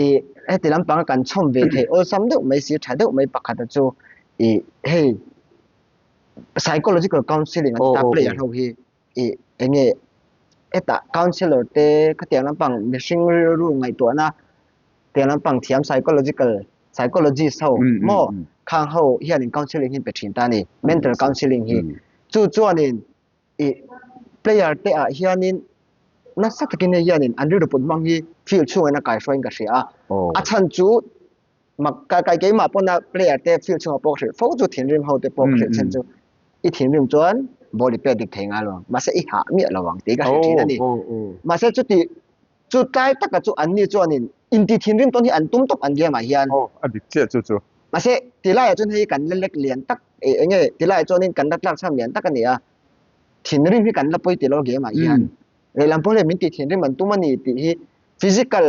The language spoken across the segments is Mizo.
I heti lampanga kan chhawm ve theih awlsam deuh mai si tha deuh mai pakhata chu i hei psychological counselling an ta player ho hi i enge heta counselor te khatiang lampang mihring rilru ngaihtuahna tiang lampang thiam psychological psychologist ho maw khang ho hianin counselling hi pe thin ta ni mental counselling hi chu chuanin i player te ah hianin nasa takin hei hianin an rilru put hmang hi field chhungah hian a kaihruaiin ka hria a a chhan chu mak kai kai keimah pawna player te field chhungah pawh ka hrilh fo chu thinrim ho te pawh ka hrilh chhan chu i thinrim chuan ball i pek dik thei ngai lo ang mahse i hah miah lo ang tih ka hrilh thin a ni mahse chuti chu tlai taka chu anni chuanin inti thinrim tawn hi an tum tawp an game ah hian a dik chiah chu chu mahse tilaiah chuan hei kan la lek lian tak eng nge tilaiah chuanin kan la tlak chham lian tak a ni a thinrim hi kan la pawi tilo game ah hian lehlam pawh hian min tih thinrim an tum a ni tih hi physical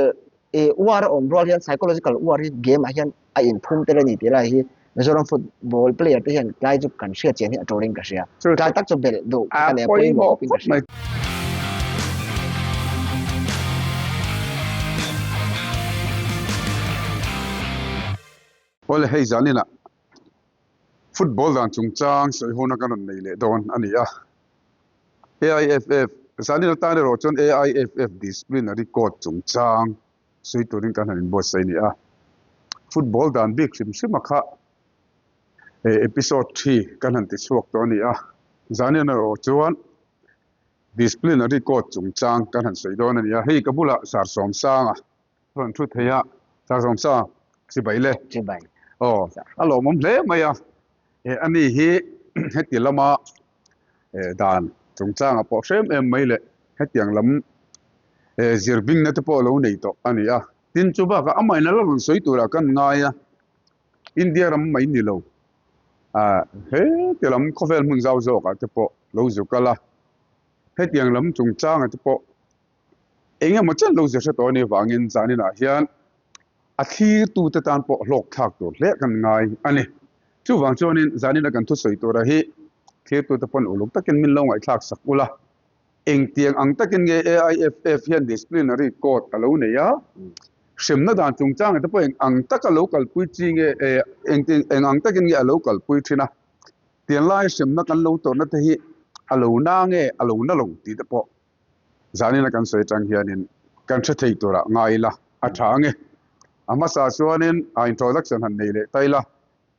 war a awm rual hian psychological war hi game ah hian a inphum tel a ni tih lai hi Mizoram football player te hian tlai chu kan hriat chian hi a turin ka hria. Tlai tak chu belh duh ka nei a pawimawh khawpin ka hria. Awle hei zaninah football dan chungchang sawi hona kan rawn nei leh dawn a ni a. AIFF zanin atan erawh chuan AIFF disciplinary code chungchang sawi turin kan han inbuatsaih a ni a. Football dan bik hrim hrim a kha episode thi kan han tichhuak tawh a ni a. Zanin erawh chuan disciplinary code chungchang kan han sawi dawn a ni a. Hei ka bulah Sarsawmsanga rawn thu thei a, Sarsawmsanga chibai le. Chibai. Aw, a lawmawm hle mai a. Ani hi heti lama dan chungchangah pawh hrem em mai le hetiang lam zir bingna te pawh lo nei tawh a ni a. Tin chu bakah amahin a la rawn sawi turah kan ngai a, India ram mai ni lo heti lam khawvel hmun zau zawkah te pawh lo zu kal a, hetiang lam chungchangah te pawh eng emaw chen lo zir hre tawh a nih avangin zaninah hian a thlirtute tan pawh hlawk thlak tur hle kan ngai a ni. Chuvang chuanin zanina kan thusawi tura hi thlirtute pawn uluk takin min lo ngaihthlak sak ula, engtiang ang takin nge AIFF hian disciplinary code a lo nei a, hremna dan chungchangah te pawh eng ang taka lo kalpui chi nge engtin eng ang takin nge a lo kalpui thin a, tiang lai hremna kan lo tawrhna te hi a lo na nge a lo na lo tih te pawh Zanina kan sawi atang hianin kan hre thei turah ngai ila a tha ang e. A hmasa chuanin a introduction han nei leh ta ila,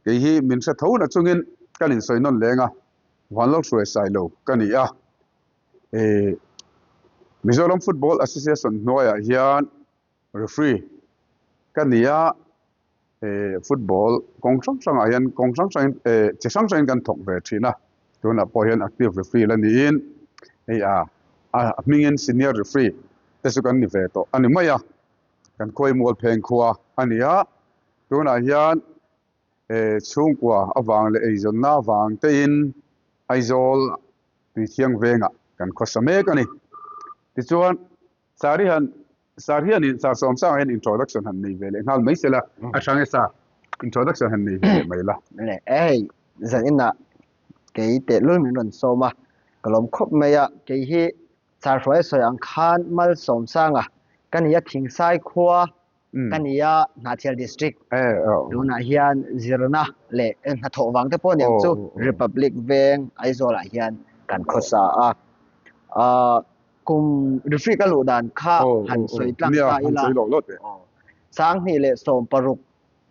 kei hi min hre tho na chungin kan insawi nawn leng a, Vanlalhruai Sailo ka ni a. Mizoram Football Association hnuaiah hian referee ka ni a, football kawng hrang hrangah hian kawng hrang hrangin chi hrang hrangin kan thawk ve thin a, tunah pawh hian active referee la niin hei a a hmingin senior referee te chu kan ni ve tawh a ni mai a, kan khawi mual pheng khua a ni a, tunah hian chhungkua avang leh eizawnna avang tein Aizawl Tuithiang vengah kan khawsa mek a ni. Tichuan Sarihan Sir hianin Sir Sawmsanga hian introduction han nei ve leh nghal mai sela, a tha nge Sir? Introduction han nei ve leh mai la. Le hei zan inah kei tehlul min rawn sawm a, ka lawm khawp mai a, kei hi Sir Hruaia sawi ang khan Malsawmsanga ka ni a, Thingsai khua ka ni a, Hnahthial District tunah hian zirna leh hnathawh vang te pawh aniang chu Republic Veng Aizawlah hian kan khawsa a. Kum referee ka luh dan kha han sawi tlang ta ila. 2016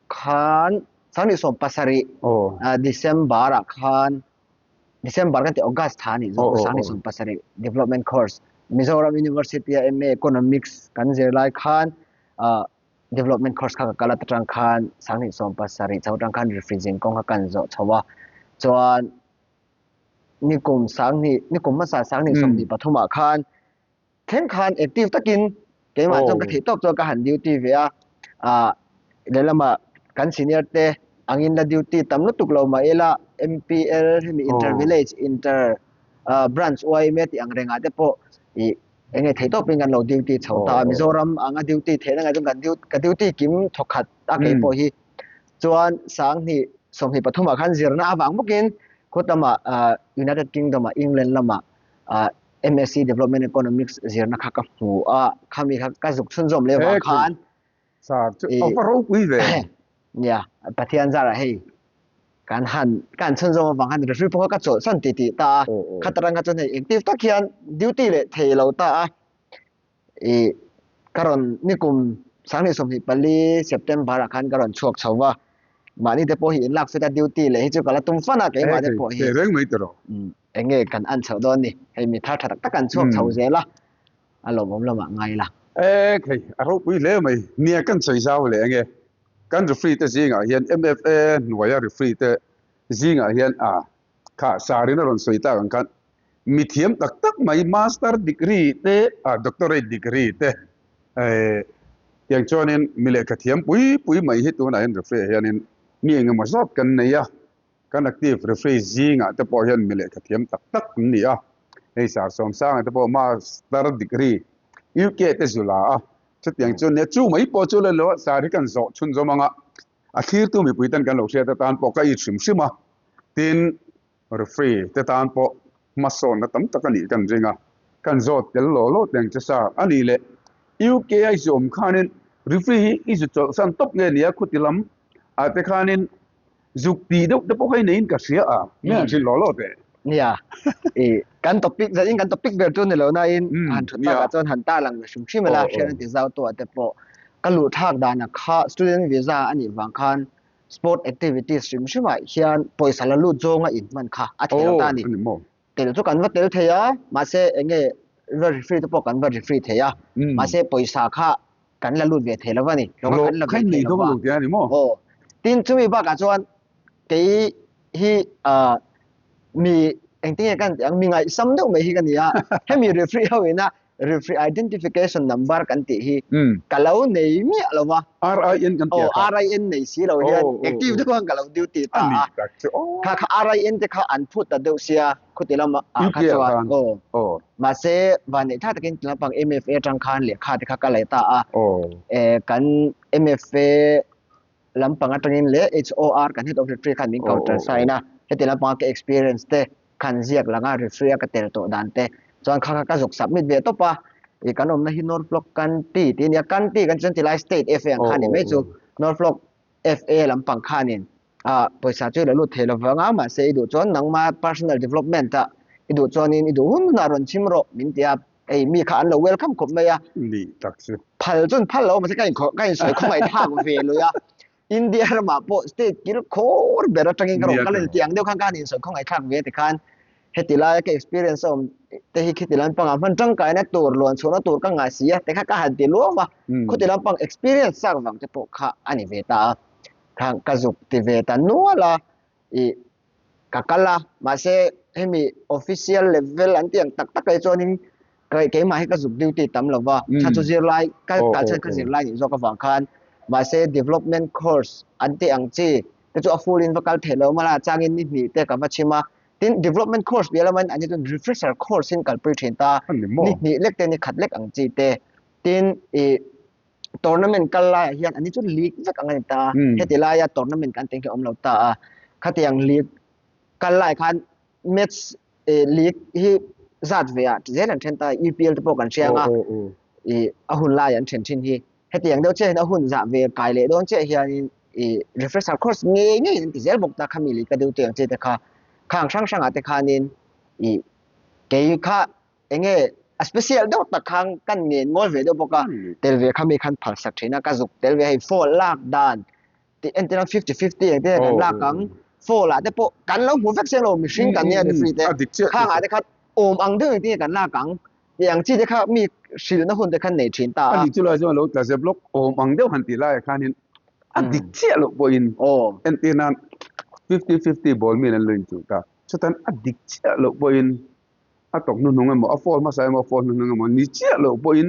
khan 2017 December ah khan December kan ti August tha ni zo 2017 development course Mizoram University a MA Economics kan zir lai khan development course kha ka kal a tang khan 2017 chho tang khan referee zin kawng kha kan zawh chho a chuan nikum 20 nikum hmasa 2023 ah khan thleng khan active takin keimah chuan ka theih tawk chuan ka han duty ve a ah lehlamah kan senior te angin la duty tam lutuk lo mah ila MPL hemi inter village inter branch YMA tih ang rengah te pawh ih eng nge theih tawpin kan lo duty chho ta a Mizoram anga duty theihna ngaih chuan kan ka duty kim thawkhat a keipawh hi. Chuan 2023 ah khan zirna avang bawkin khawtama United Kingdom ah England lamah MSc Development Economics zirna kha ka hmu a, khami kha ka zuk chhunzawm leh vang khan Sir chu a va ropui ve. Nia, Pathian zarah hei kan han kan chhunzawm avang khan referee pawh kha ka chawlhsan ti tih ta a. Khat atang kha chuan hei engtif tak hian duty leh thei lo ta a. I ka rawn nikum 2024 September ah khan ka rawn chhuak chho va. Mahni te pawh hi in lak fit a duty leh hi chu ka la tum fan a keimah te pawh hi. Teh reng mai tawh rawh. Eng nge kan an chhoh dawn ni? Hei mi thar tha tak tak an chhuak chho zel a. A lawmawm lamah ngai ila. E khei, a ropui hle mai. Nia kan sawi zau leh enge? Kan referee te zingah hian MFA hnuaia referee te zingah hian a kha sarin a rawn sawi tak ang khan mithiam tak tak mai master degree te a doctorate degree te eh tiang chuanin mi lehkha thiam pui pui mai hi tunah hian referee ah hianin mi engemaw zat kan nei a. Kan active referee zingah te pawh hian mi lehkha thiam tak tak an ni a, hei Sir Sawmsanga te pawh Master degree UK te zu la a, chutiang chu nia chu mai pawh chu la lo a, Sir hi kan zawh chhunzawm anga a thlirtu mipui ten kan lo hriat atan pawh ka it hrim hrim a, tin referee te tan pawh hmasawnna tam tak a nih kan ring a, kan zawt tel law law teng che Sir a nih leh UK a i zu awm khanin referee hi i zu chawlhsan tawp nge nia khuti lam ah te khanin Zuk tih deuh te pawh hei neiin ka hria a, mi han hrilh law law teh. Nia, i kan topic zanin kan topic ber chu ni lo nain han thut takah chuan han tarlang ve hrim hrim ila hriat an ti zau tawh te pawh ka luh thlak danah kha student visa a nih vang khan sport activities hrim hrimah hian pawisa la lut zawnga inhman kha a thei lo ta a ni. Tel chu kan va tel thei a, mahse eng nge va referee te pawh kan va referee thei a, mahse pawisa kha kan la lut ve thei lo a ni. Hlawh kan la ve thei lo a. Aw. Tin chumi bakah chuan kei hi mi engtin nge kan tih ang mi ngaihsam deuh mai hi ka ni a. Hemi referee ho ina referee identification number kan tih hi ka lo nei miah lo va. RIN kan tih a kha. Aw RIN nei si lo hian active deuh khan ka lo duty ta a. Kha kha RIN te kha an phut ta deuh sia khuti lamah kha chuan aw. Mahse vanneih thlak takin ti lampang MFA atang khan lehkha te kha ka leh ta a. Kan MFA lampang atangin leh HOR kan head of referee khan min counter sign a. Heti lampanga ka experience te khan ziak lang a referee a ka tel tawh dan te chuan kha kha ka zuk submit ve tawp a. I kan awmna hi Norfolk County tih a nia. County kan chuan tilai state FA ang kha a ni mai chu. Norfolk FA lampang khanin Ah, pawisa chu i la lut thei lo vang a, mahse i duh chuan nangma personal development ah i duh chuanin i duh hun hunah rawn chim rawh min ti a, hei mi kha an lo welcome khawp mai a. Ni tak chu. Phal chuan phal lo mahse ka inkhawh ka insawi khawngaih thlak ve lui a, India ramah pawh state kil khawr ber atangin ka rawn kal a ni tih ang deuh khan ka han insawi khawngaih thlak ve tikhan heti laia ka experience a awm te hi khiti lampangah hman tangkaina tur luan chhuahna tur ka ngah si a tikha ka han ti luam a, khuti lampang experience chak vang te pawh kha a ni ve ta a. Thang ka zuk ti ve ta nual a, ih ka kal a, mahse hemi official level an tih ang tak tak ai chuanin keimah hi ka zuk duty tam lo va, tha chu zirlai ka kal chhan ka zirlai nih zawk avang khan mahse development course an tih ang chi te chu a full in va kal theih lo mala changin ni hnih te ka va chhim a, tin development course piah lama an hi chuan refresher course in kalpui thin ta, ni hnih lek te ni khat lek ang chi te, tin ih. tournament kal laiah hian ani chu league vek ang a ni ta a, heti laia tournament kan tih hi a awm lo ta a, khatiang league kal lai khan match eh league hi zat ve ah zel an then ta a, EPL te pawh kan hria ang a, ih a hun lai an then thin hi, hetiang deuh chiah hian a hun zah ve kai leh dawn chiah hianin ih refresher course ngei ngeiin an ti zel bawk ta khami league ka duty ang chi te kha, khang hrang hrangah te khanin ih kei kha Eng nge a special deuh tak khan kan ngen ngawi ve deuh bawk a, tel ve kha mi khan phal sak thin a, ka zuk tel ve hei foul lak dan tih entir ang fifty fifty eng te kan lak ang, foul ah te pawh kan lo hmu vek chiang lo mihring kan nia referee te khang ah te khan awm ang deuh engtin nge kan lak ang tih ang chi te kha mi hrilhna hun te khan nei thin ta a. Ani chu lai chuan lo tla zep lawk awm ang deuh han tih laiah khanin a dik chiah loh pawhin entir nan fifty fifty ball miin an lo inchuh ta, chutan a dik chiah loh pawhin A tawk hnuhnung emaw, a phone hmasa emaw, a phone hnuhnung emaw ni chiah loh pawhin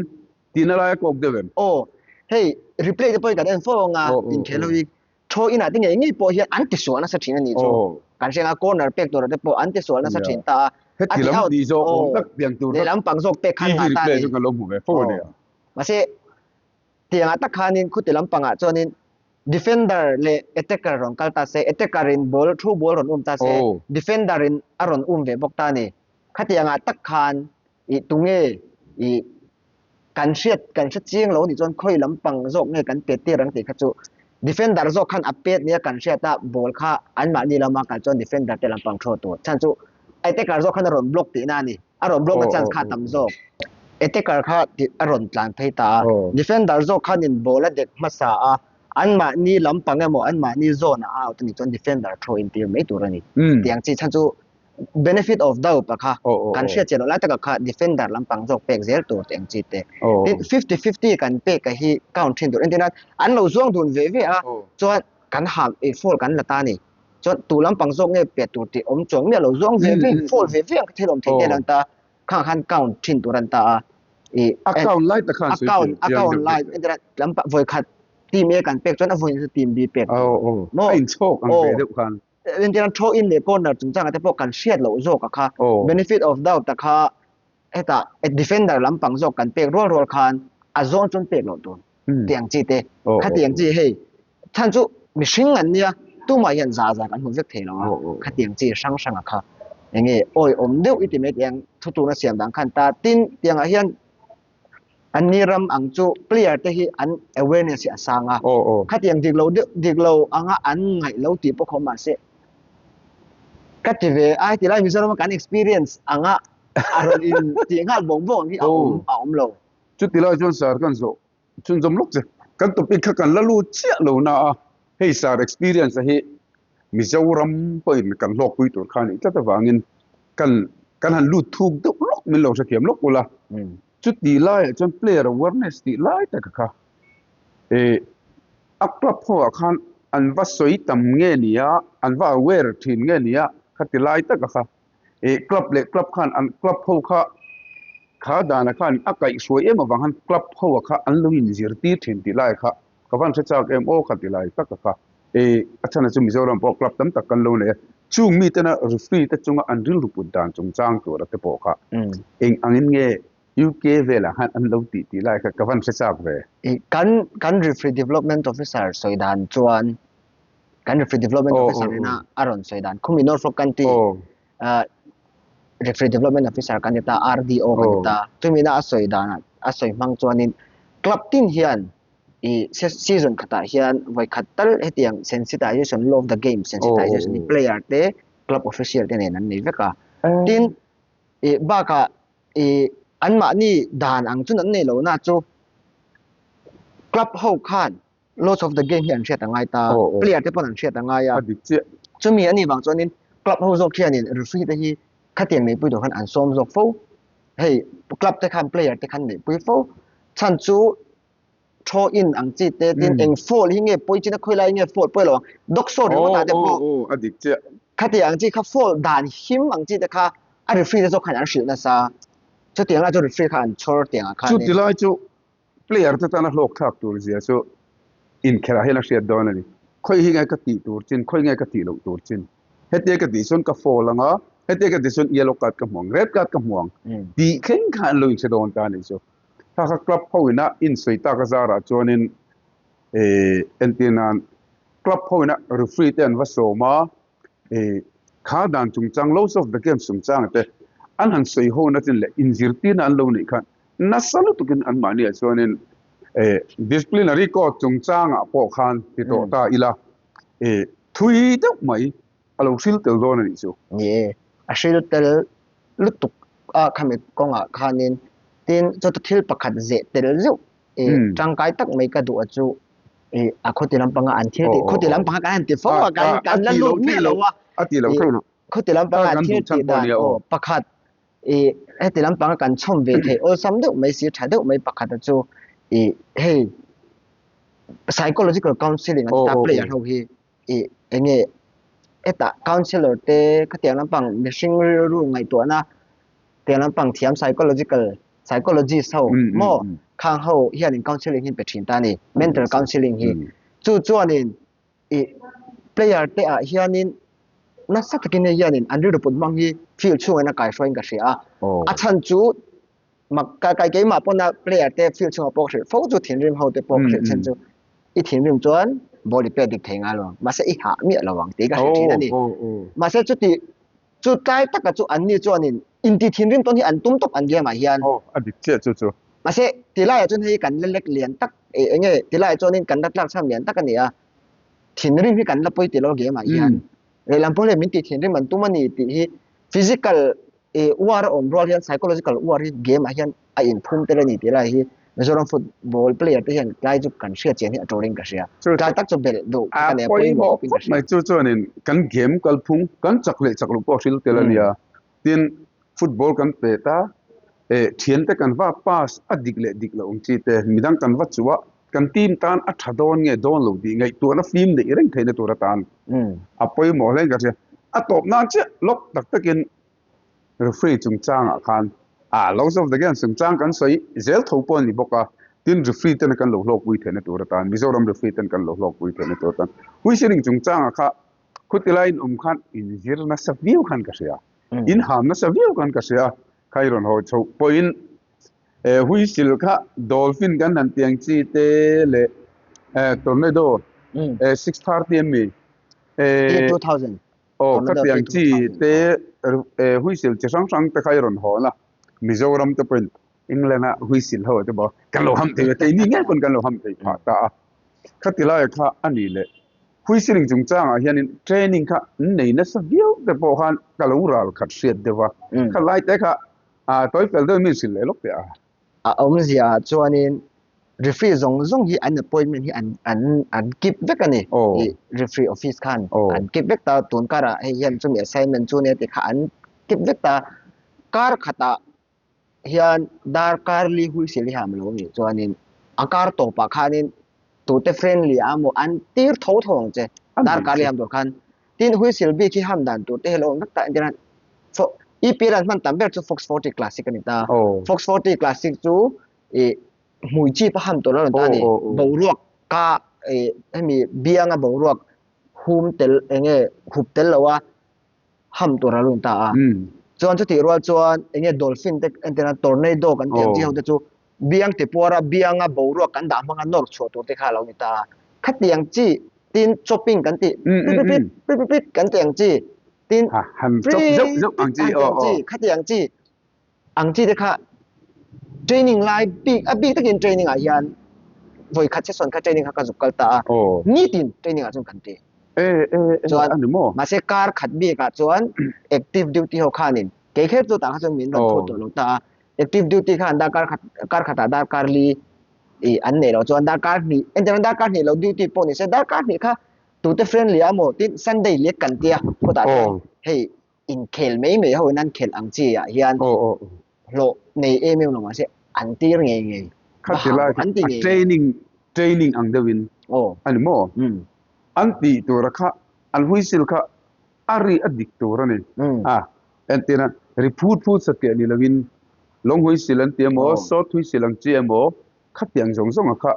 tihna lai a kawk deuh em? Aw, hei replay te pawhin kan en fo ang a, inkhel ho hi thaw inah te ngei ngei pawh hian an tisual nasa thin a nih chu. Kan hria ang a, corner pek turah te pawh an tisual nasa thin ta a. Heti lam tih zawk awm tak pian tur kha lehlam pang zawk pek khan ngah ta a ni. TV replay chu kan lo hmu ve fo a nia. Mahse, tiangah tak khanin khuti lampangah chuanin defender leh attacker rawn kal ta se, attacker in ball through ball rawn um ta se, defender in a rawn um ve bawk ta a ni. Khatiangah tak khan ih tunge ih Kan hriat kan hre chiang lo anih chuan khawi lampang zawk nge kan pet tir ang tih kha chu defender zawk khan a pet nia kan hriat a, ball kha anmahni lama kal chuan defender te lampang throw tur. Chhan chu attacker zawk khan a rawn block tihna a ni. A rawn block na chance kha a tam zawk. Attacker kha a rawn tlan phei ta a, defender zawk khanin ball a dek hmasa a, anmahni lampang emaw anmahni zone ah a out anih chuan defender throw in tir mai tur a ni. Tiang chi chhan chu benefit of doubt a kha kan hriat chian loh lai taka kha defender lampang zawk pek zel tur tih ang chi te. Tin 50-50 kan pek a hi count thin tur entirna an lo zuang dun ve ve a chuan kan ha foul kan la ta a ni. Chuan tu lampang zawk nge pe tur tih awm chuang miah lo zuang ve ve foul ve ve ang kha thil awm thei te an ta khang khan count thin tur an ta a. A count lai tak khan a count a count lai entirna lampang vawi khat team A kan pek chuan a vawi team B pek tur. A inchhawk ang ve deuh khan. Entirna throw in leh corner chungchangah te pawh kan hriat loh zawk a kha. Benefit of doubt a kha hetah defender lampang zawk kan pek rual rual khan a zawn chuan pek loh tur tih ang chi te. Khatiang chi hei chhan chu mihring an nia tumah hian za za kan hmu vek thei lo a. Khatiang chi hrang hrang a kha enge awihawm deuh i ti mai tih ang thutuna siam dan khan ta tin tiangah hian An ni ram ang chu player te hi an awareness hi a sang a, khatiang dik lo deuh dik lo anga an ngaih lo tih pawh khaw mahse ka ti ve a heti lai Mizoram a kan experience anga a rawn in tih nghal bawng bawng ang hi a awm a awm lo. Chuti lai chuan sir kan zawh chhunzawm lawk che, kan topic kha kan la lut chiah lo na a, hei sir experience a hi Mizoram pawhin kan hlawkpui tur kha a nih tlat avangin kan kan han lut thuk deuh lawk min lo hrethiam lawk ula. Chuti laiah chuan player awareness tih lai taka kha eh a club ho ah khan an va sawi tam nge nia, an va aware thin nge nia khati lai taka kha eh club leh club khan an club ho kha kha danah khan a kaihhruai em avang khan club ho ah kha an lo inzirtir thin tih lai kha Ka van hre chak em aw kha ti lai tak a kha. E a chhan a chu Mizoram pawh club tam tak kan lo nei a, chung mi tena referee te chunga an rilru put dan chungchang tura te pawh kha eng angin nge UK velah khan an lo tih tih lai kha ka van hre chak ve. E kan kan referee development officer sawi dan chuan kan referee development officer ina a rawn sawi dan khumi Norfolk kan ti referee development officer kan ti ta RDO kan ti ta chumina a sawi dan a sawi hmang chuanin club tin hian i season khatah hian vawi khat tal hetiang sensitization law of the game sensitization hi player te club official te nen an nei vek a tin i bakah i anmahni dan ang chuan an nei lo na chu club ho khan laws of the game hi an hriat a ngai ta player te pawn an hriat a ngai a chumi anih vang chuanin club ho zawk hianin referee te hi khatiang neihpui tur khan an sawm zawk fo hei club te khan player te khan neihpui fo chhan chu throw in ang chi te tin eng foul hi nge pawi chin a khawi lai nge foul pawi lo ang dog saw ringawt ah te pawh a dik chiah khati ang chi kha foul dan him ang chi te kha a referee te zawk khan an hrilh nasa chutiang lai chu referee kha an chhawr tiang ah khan chuti lai chu player te tana hlawk thlak tur zia chu inkhelh ah hian a hriat dawn a ni khawi hi nge ka tih tur chin khawi nge ka tih loh tur chin hetia ka tih chuan ka foul ang a hetia ka tih chuan yellow card ka hmu ang red card ka hmu ang tih thleng khan an lo inhre dawn ta a nih chu. Thla kha club ho ina insawi tak a zarah chuanin eh entir nan club ho ina referee te an va sawm a eh kha dan chungchang laws of the game chungchang te an han sawi ho na chin leh inzirtirna an lo neih khan nasa lutukin anmahni ah chuanin eh disciplinary court chungchangah pawh khan ti tawh ta ila eh thui deuh mai a lo hril tel dawn a nih chu. Ni e, a hril tel lutuk a khami kawngah khanin tin chawta thil pakhat zeh tel zeuh i tangkai tak mai ka duh a chu i a khawti lampanga an thil tih khawti lampanga kan han ti fo a kan kan la lut miah lo a a ti lo thei lo khawti lampanga an thil tih dan aw pakhat i heti lampanga kan chhawm ve theih awlsam deuh mai si tha deuh mai pakhat a chu i hei psychological counselling an ti ta player ho hi i enge hetah counsellor te khatiang lampang mihring rilru ngaihtuahna tiang lampang thiam psychological psychologist ho maw khang ho hianin counselling hi an pe thin ta a ni mental counselling hi chu chuanin ih player te ah hianin nasa takin hei hianin an rilru put hmang hi field chhungah hian a kaihruaiin ka hria a a chhan chu Mak kai kai keimah pawn a player te field chhungah pawh ka hrilh fo chu thinrim ho te pawh ka hrilh chhan chu i thinrim chuan ball i pek dik thei ngai lo ang mahse i hah miah lo ang tih ka hrilh thin a ni. Mahse chuti chu tlai taka chu anni chuanin inti thinrim tawn hi an tum tawp an game ah hian. Aw a dik chiah chu chu. Mahse tilaiah chuan hei kan la lek lian tak eng nge tilaiah chuanin kan la tlak chham lian tak a ni a, thinrim hi kan la pawi tilo game ah hian lehlam pawh hian min tih thinrim an tum a ni tih hi physical war a awm rual hian psychological war hi game ah hian a inphum tel a ni tih lai hi Mizoram football player te hian tlai chu kan hriat chian hi a turin ka hria. Tlai tak chu belh duh ka nei a pawimawh khawpin ka hria. Mai chu chuanin kan game kalphung kan chak leh chak loh pawh a hril tel a nia. Tin, football kan pet a, eh thiante kan va pass a dik leh dik loh ang chi te, midang kan va chu a, kan team tan a tha dawn nge dawn lo tih ngaihtuahna fim neih reng theihna tur atan a pawimawh hle in ka hria. A tawp nan chiah lawk tak takin referee chungchangah khan ah laws of the game chungchang kan sawi zel tho pawh a ni bawk a, tin referee ten kan lo hlawkpui theihna tur atan Mizoram referee ten kan lo hlawkpui theihna tur atan whistling chungchangah kha Khuti laiin awm khan inzir nasa viau khan ka hria, inham nasa viau khan ka hria. Kha i rawn haw chhoh pawhin whistle kha dolphin kan han tiang chi te leh tornado 630 em mi? Aw kha tiang chi te whistle chi hrang hrang te kha i rawn hawn a, Mizoram te pawhin England a whistle ho te pawh kan lo ham thei a, keini ngei pawn kan lo ham thei phah ta a. Khati lai kha a ni leh Whistling chungchangah hianin training kha an nei nasa viau te pawh khan ka lo ral khat hriat deuh a, kha lai te kha tawi fel deuhin min hrilh leh lawk teh a. A awmzia ah chuanin referee zawng zawng hi an appointment hi an an an keep vek a ni. I referee office khan an keep vek ta, tun karah hei hian chumi assignment chu nia tih kha an keep vek ta. Kar khatah hian darkar li huisil hi ham lo nih chuanin a kar tawpah khanin tute friendly a maw an tir tho tho ang che darkar li ham tur khan tin huisil bik hi ham dan tur te hi lo awm vek ta entirna EPL an hman tam ber chu Fox 40 Classic a ni ta Fox 40 Classic chu i hmui chip a ham tur a rawn ta a ni boruak ka hemi bianga boruak hum tel enge hup tel lo a ham tur a lun ta a. Chuan chutih rual chuan enge dolphin te entirna tornado kan tih ang chi ho te chu biang ti puar a bianga boruak kan dah hmanga nawr chhuah tur te kha a lo ni ta a. Khatiang chi tin chopping kan tih pit pit pit pit pit kan tih ang chi tin ang chi khatiang chi ang chi te kha training lai bik a bik takin training ah hian vawi khat session kha training kha ka zuk kal ta a nitin training ah chuan kan ti chuan mahse kar khat bik ah chuan active duty ho khanin kei kher chu tah kha chuan min rawn phut tawh lo ta a active duty khan darkar khat kar khatah darkar li i an nei lo chuan darkar hnih entirna darkar hnih lo duty pawh ni se darkar hnih kha tute friendly a maw tin sunday lek kan tia khawtah chuan hei inkhel mai mai ho in an khelh ang chi ah hian hlawh nei em em lo mahse an tir ngei ngei Khati lai an ti ngei training training ang deuh in a ni maw an tih tur a kha an whistle kha a ri a dik tur a ni a entirna ri phut phut satliah ni lo in long whistle an ti emaw short whistle ang chi emaw khatiang zawng zawng a kha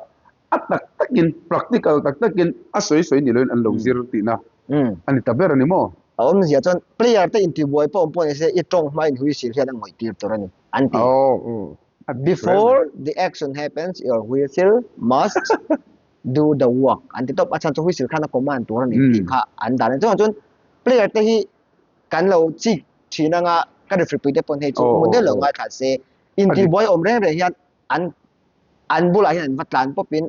a tak takin practical tak takin a sawi sawi ni loin an lo zir tihna a ni ta ber a ni maw? A awmzia chuan player te intibuai pawh awm pawh ni se i tawng hma in whistle hian a ngawih tir tur a ni an ti. Before the action happens your whistle must do the work an ti tawp. A chhan chu whistle khan a command tur a ni tih kha an dan a ni. Chuvang chuan player te hi kan lo chik thin anga ka referee pui te pawn hei chu hmun deuh lo ngaithla se intibuai awm reng reng hian an an bulah hian an va tlan pawpin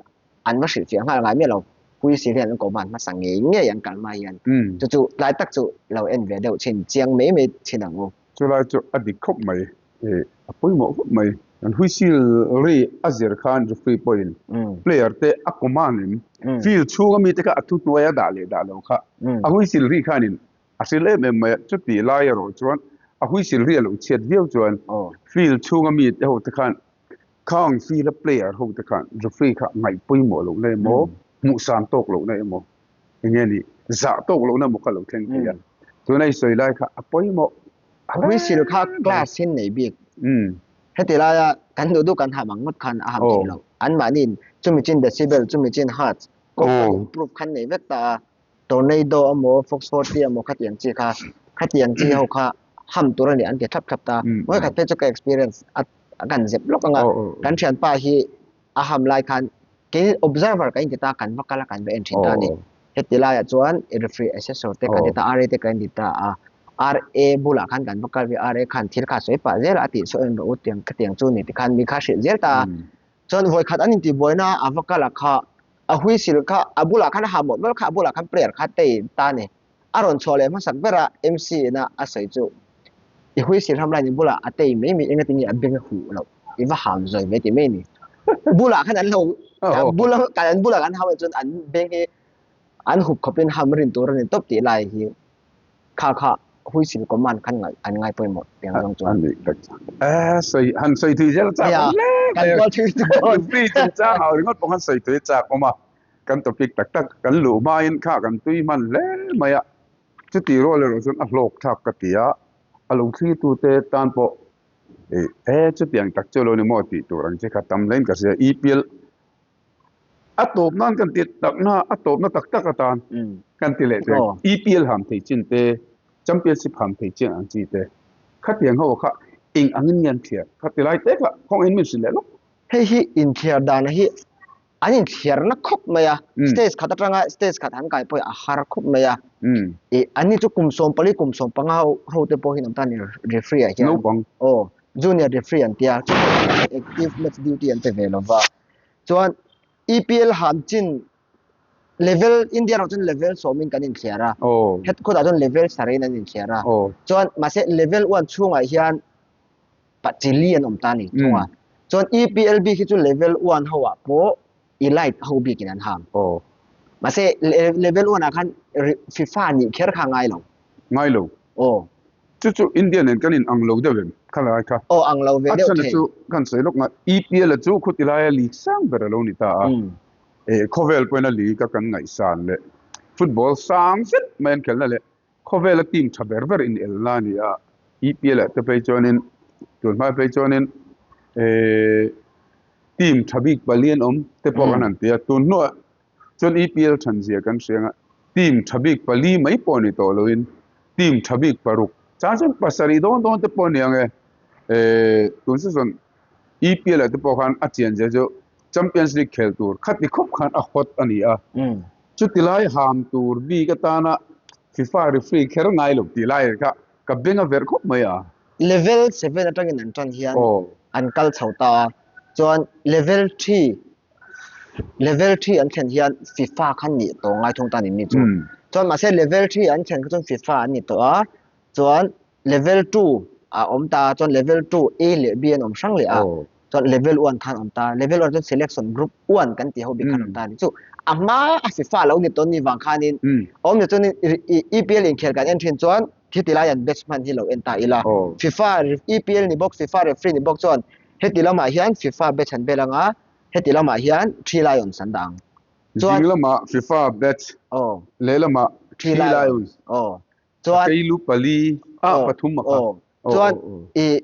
an va hrilhfiah nghal ngai miah lo. Whistle hian an command hmasa ngei ngei an kal hma hian chu chu tlai tak chu lo en ve deuh chin chiang mai mai thin ang u. Chulai chu a dik khawp mai, a pawimawh khawp mai. An whistle ri a zir khan referee pawhin player te a command in field chhunga mite kha a thuhnuai a dah leh dah lo kha a whistle ri khanin A hril em em mai a, chutih lai erawh chuan a whistle ri a lo chhiat viau chuan field chhunga mi te ho te khan khang field a player ho te khan referee kha ngaih pawimawh lohna emaw hmuhsan tawk lohna emaw eng nge ni zah tawk lohna emaw kha lo thleng thei a, tuna i sawi lai kha a pawimawh Whistle kha class in nei bik heti laia kan duh duh kan ham ang ngawt khan a ham thei lo anmahniin chumi chin decibel chumi chin hertz kawng improve khan nei vek ta a. Tornado emaw Fox 40 emaw khatiang chi kha khatiang chi ho kha ham tur a ni an ti thlap thlap ta. Vawi khat phei chu ka experience a kan zep lawk anga kan thianpa hi a ham lai khan kei observer ka inti ta kan va kal a kan va en thin ta a ni. Heti laiah chuan referee assessor te kan ti ta RA te kan ti ta a. RA bulah khan kan va kal ve a, RA khan thil kha a sawi pah zel a, a tih sawi en rawh u tiang khatiang chu ni tikhan mi kha hrilh zel ta a. Chuan vawikhat an intihbuaina a va kal a kha a whistle kha a bulah khan a ha mawlh mawlh kha a bulah khan player kha tei ta a ni. A rawn chhuah leh hmasak ber a MC ina a sawi chu i whistle ham lain i bulah a tei mai mai enga tinge a beng a huh loh i va ham zawi ve ti mai a ni. Bulah khan an lo bula an bulah an ham ah chuan an beng hi an hup khawpin ham rin tur a ni tawp tih lai hi Kha kha huisil command khan ngaih an ngai pawimawh tiang zawng chuan. Ani tak eh sawi han sawi thui zel chak awm hle mai a. Kan thui tu dawn. Free chungchang ah ringawt pawh khan sawi thui chak awm a. Kan topic tak tak kan luh hmain kha kan tui hman hle mai a. Chuti rual erawh chuan a hlawk thlak ka ti a. A lo thlir tute tan pawh eh chutiang tak chu lo ni maw tih tur ang chi kha tam hlein ka hria. EPL A tawp nan kan ti tak na, a tawpna tak tak atan kan ti leh thei. EPL ham thei chin te, Championship ham thei chin ang chi te, khatiang ho kha eng angin nge an thliar? Kha ti lai tek lah kawng en min hrilh leh lawk. Hei hi inthliar dan hi an inthliar na khawp mai a, stage khat atanga stage khat han kai pawh hi a har khawp mai a. Ih anni chu kum 14 kum 15 ho ho te pawh hi an awm ta a ni referee ah hian. Naupang. Aw junior referee an tia, active match duty an pe ve lova. Chuan EPL han chin level India ro chuan level sawmin kan inthliar a. Oh. Het khawtah chuan level sarin an inthliar a. Oh. Chuan mahse level 1 chhungah hian pachili an awm ta ni thunga. Chuan EPL bik hi chu level 1 ho ah pawh elite ho bikin an ham. Oh. Mahse level 1 ah khan FIFA nih kher kha ngai lo. Ngai lo. Oh. Chu chu India nen kan in ang lo deuh em kha lai kha. Aw ang lo ve deuh thei. A chhan chu kan sawi lawk nga EPL a chu khuti laia league sang ber a lo ni ta a. Eh khawvel pawhin a league a kan ngaihsan leh football sang zet mai an khelna leh khawvela team tha ber ber in elna a ni a. EPL ah te phei chuanin tun hma phei chuanin eh team tha bik pali an awm te pawh kan han ti a. Tun hnuah Chuan EPL thanzia kan hria anga team tha bik pali mai pawh ni tawh loin team tha bik paruk chang chuan pasarih dawn dawn te pawh a ni ang e. Eh tun season EPL ah te pawh khan a chian zia chu Champions League khel tur khati khawp khan a hot a ni a. Chuti lai ham tur bik atana FIFA referee kher ngai lo tih lai kha ka beng a verh khawp mai a. Level 7 atangin an tan hian an kal chho ta a, chuan level 3 Level 3 an thlen hian FIFA khan nih tawh ngai thung ta ni mi chu. Chuan mahse level 3 an thlen kha chuan FIFA an ni tawh a, chuan level 2 a awm ta a, chuan level 2 A leh B an awm hrang leh a, chuan level 1 khan awm ta, level 1 chuan selection group 1 kan tih ho bik khan awm ta a ni. Chu a hma a FIFA lo ni tawn ni vang khanin awm ni chuanin EPL inkhel kan en thin chuan heti lai an batch hman hi lo en ta ila. FIFA EPL ni bawk FIFA referee ni bawk chuan Heti lamah hian FIFA batch an bel anga, heti lamah hian Three Lions an dah ang. Chuan Zing lamah FIFA batch, Aw. lehlamah Three Three Lions. Lions. Aw. Chuan Keilu pali, ah Aw, pathum a kha. aw. Aw, Chuan aw, aw. i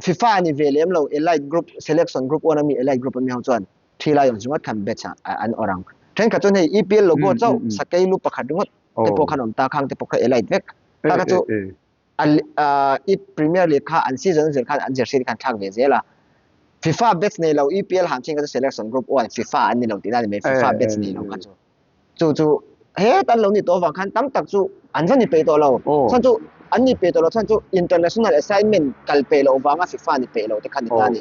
FIFA ni ve lem lo, Elite Group, Selection Group 1 ami Elite Group ami ho chuan Three Lions ringawt khan batch ah an awrh ang. Thenkhat chuan hei EPL logo Mm, chauh mm, mm. Sakeilu pakhat ringawt te Aw. pawh khan awm ta, khang te pawh kha Elite vek. Eh, Kha kha chu eh, eh. I Premier League kha an season zir khan an jersey te khan thlak ve zel a. FIFA batch nei lo EPL han thin kha chu selection group one FIFA an ni lo tihna a ni mai FIFA batch nei lo kha chu. Chu chu het an lo ni tawh avang khan tam tak chu an va ni peih tawh lo. Chhan chu an ni peih tawh lo chhan chu international assignment kal peih loh vanga FIFA ni peih lo te kha ni ta a ni.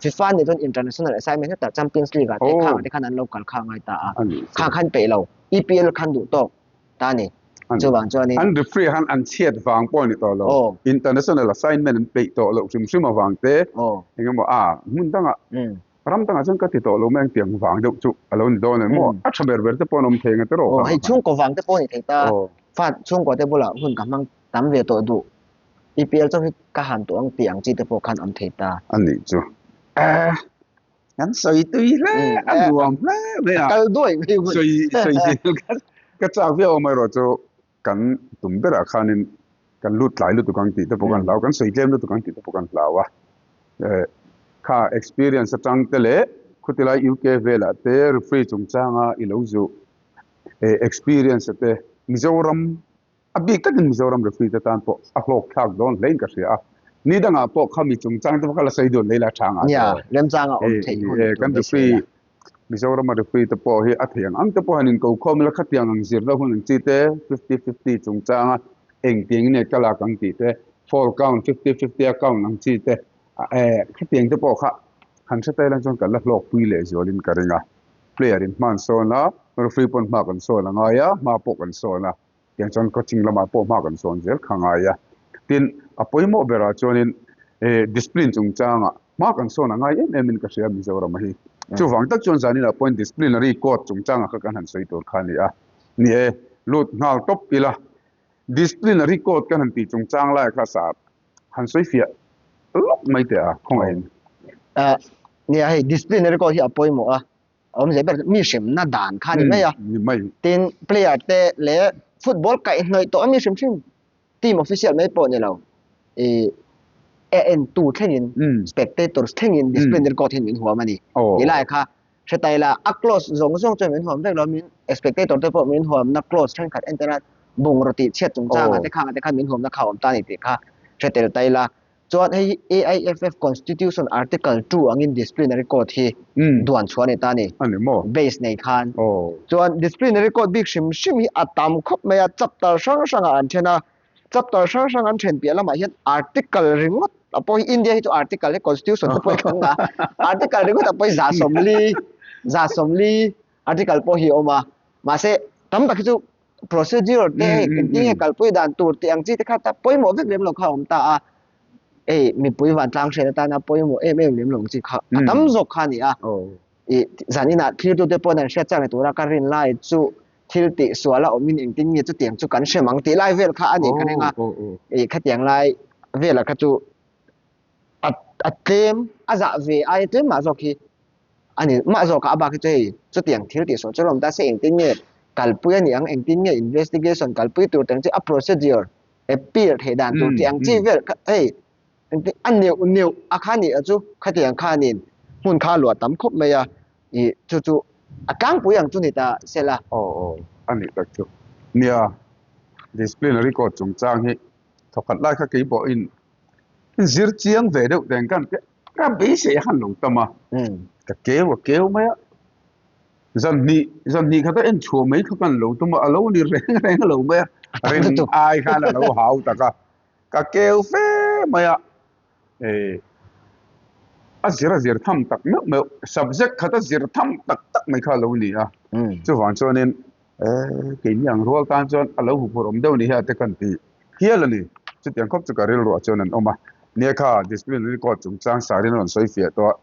FIFA nih chuan international assignment hetah Champions League ah te khang te khan an lo kal kha a ngai ta a. Khang khan peih lo EPL khan duh tawk. ta ni. Chuvang chuanin. An referee han an chhiat vang pawh a ni tawh lo. International assignment an peih tawh loh hrim hrim avang te engemaw a hmun dangah ram dangah chuan ka ti tawh lo mai ang tiang vang deuh chu a lo ni dawn em maw? A tha ber ber te pawh an awm thei ang a tiraw? Aw hei chhungkaw vang te pawh a ni thei ta. Fa chhungkaw te bulah hun ka hmang tam ve tawh duh. EPL chauh hi ka han tawh ang tih ang chi te pawh khan awm thei ta. A nih chu. Kan sawi tui hle a nuam hle mai a. Kal duai mai hun. Sawi sawi zel ka chak viau mai erawh chu kan tum berah khanin kan lut tlai lutuk ang tih te pawh kan hlau kan sawi tlem lutuk ang tih te pawh kan hlau a. Kha experience atang te leh khutilai UK velah te referee chungchanga i lo zuh experience te Mizoram A bik takin Mizoram referee te tan pawh a hlawk thlak dawn hlein ka hria a, ni dangah pawh khami chungchang te pawh kha la sawi dun lei la tha ngah Nia, remchanga awm theih hun tur kan referee Mizorama referee te pawh hi a thei ang ang te pawh han inko khawm ila khatiang ang zirna hun ang chi te 50-50 chungchanga Engtiang nge ka lak ang tih te, foul count, 50-50 a count ang chi te, eh khatiang te pawh kha han hre ta ila chuan kan la hlawkpui leh zualin ka ring a. Player in hma an sawn a, referee pawn hma kan sawn a ngai a, hma pawh kan sawn a, tiang chuan coaching lamah pawh hma kan sawn zel kha ngai a. Tin, a pawimawh berah chuanin eh discipline chungchangah hma kan sawn a ngai em em in ka hria Mizoram hi. Chuvang tak chuan zaninah pawhin disciplinary code chungchangah kha kan han sawi tur kha a ni a. Ni e, lut nghal tawp ila. Disciplinary code kan han tih chungchang lai kha sa han sawi fiah lawk mai teh a, khawngaihin. Nia hei disciplinary code hi a pawimawh a, a awmzia ber mi hremna dan kha a ni mai a. Ni mai. Tin, player te leh football kaihhnawih tawh a mi hrim hrim team official mai pawh ni lo ih a entu thlengin spectators thlengin disciplinary code hian min huam a ni. Ti lai kha hre ta ila a clause zawng zawng chuan min huam vek lo min spectator te pawh min huamna clause thenkhat entir a bungraw tih chhiat chungchangah te khangah te khan min huamna kha a awm ta a ni tih kha hre tel ta ila. Chuan hei hi AIFF Constitution Article 2 angin Disciplinary Code hi duan chhuah a ni ta a ni. A ni maw? Base nei khan. Chuan Disciplinary Code bik hrim hrim hi a tam khawp mai a, chapter hrang hrangah an then a, chapter hrang hrang an then piah lamah hian article ringawt a pawh hi India hi chu article hi Constitution te pawh hi kan ngah a, article ringawt a pawh hi 140 140 article pawh hi a awm a, mahse tam tak hi chu procedure te hei engtin nge kalpui dan tur tih ang chi te kha ta pawimawh vek lem lo kha a awm ta a, hei mipui vantlang hriat atana pawimawh em em lem lo ang chi kha a tam zawk kha a ni a, ih zan inah thirtute pawhin an hriat chak ni tura ka rin lai chu thil tih sual a awmin engtin nge chutiang chu kan hrem ang tih lai vel kha a ni ka ring a, ih khatiang lai velah kha chu a a tlem a zah ve aia tlem mah zawk hi a ni mah zawk a bak hi chu hei chutiang thil tih sawi chu lawm ta se engtin nge kalpui a nih ang engtin nge investigation kalpui tur te ang chi a procedure appeal theih dan tur tih ang chi vel kha hei engtin a neuh neuh a kha nih a chu khatiang khanin hmun kha a luah tam khawp mai a ih chu chu a tlangpui ang chu ni ta sela. Aw aw a nih tak chu nia disciplinary court chungchang hi thawkhat lai kha keipawhin zir chiang ve deuh teng khan ka beisei a khan lo tam a, ka keu a keu mai a, zan hnih zan hnih khat a en chhuah mai kha kan lo tum a, a lo ni reng reng a lo mai a, ring ai khan a lo hau tak a, ka keu fe mai a, eh a zir a zir tham tak meuh meuh subject khat a zir tham tak tak mai kha a lo ni a, chuvang chuanin Eh, keini ang rual tan chuan a lo huphurh awm deuh ni hi a te kan ti hial a ni. Chutiang khawp chu ka rilruah chuan an awm a. Nia kha, disciplinary court chungchang Sarin a rawn sawi fiah tawh a.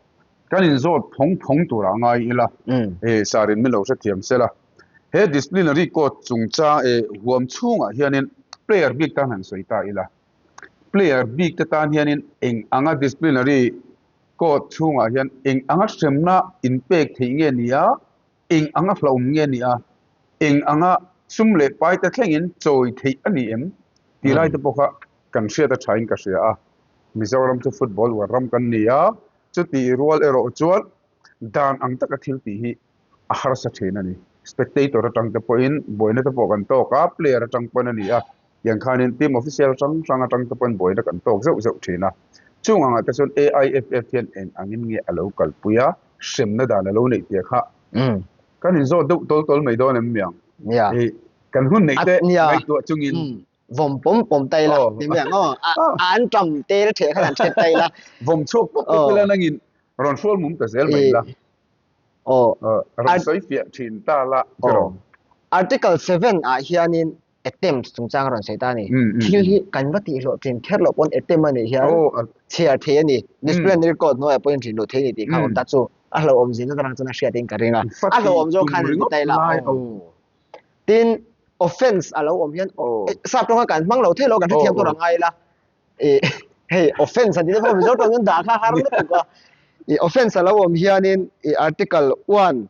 Kan inzawt phawng phawng turah ngai ila, eh, Sarin min lo hrethiam se la. He disciplinary court chungchang, eh, huam chhungah hianin player bik tan han sawi ta ila. Player bik te tan hianin eng anga disciplinary court chhungah hian eng anga hremna inpek theih nge ni a, Eng anga hlauhawm nge ni a, eng anga sum leh pai te thlengin chawi theih a ni em tih lai te pawh kha kan hriat a thain ka hria a. Mizoram chu football uar ram kan ni a, chutih rual erawh chuan dan ang taka thil tih hi a harsa thin a ni. Spectator atang te pawhin buaina te pawh kan tawk a, player atang pawn a ni a, Tiang khanin team official hrang hrang atang te pawhin buaina kan tawk zeuh zeuh thin a. Chung angah te chuan AIFF hian eng angin nge a lo kalpui a, hremna dan a lo neih tih kha kan inzawt deuh tawl tawl mai dawn em miang? Ih, kan hun neih te ngaihtuah chungin. Vawm pawm pawm ta ila ti mai ang aw. A an tam tel theh khan an thet ta ila. Vawm chhuak pawp pawp ila nangin rawn hrual mum ta zel mai ila. Aw. Rawn sawi fiah thin ta la. Article 7 ah hianin attempt chungchang a rawn sawi ta a ni. Thil hi kan va tih hlawh thin kher loh pawn attempt a nih hian chhiar thei a ni. Disciplinary code hnuaiah pawhin thin loh thei a ni tih kha awm ta chu a hlauhawm zin aṭang chuan a hriatin ka ring a. A hlauhawm zawk khan an ti ta ila. Tin, offence a lo awm hian sap ṭawng kha kan hmang lo thei lo kan hrethiam tur a ngai ila. Hei offence an ti te pawh Mizo ṭawng hian dah kha har lutuk a. Offence a lo awm hianin article 1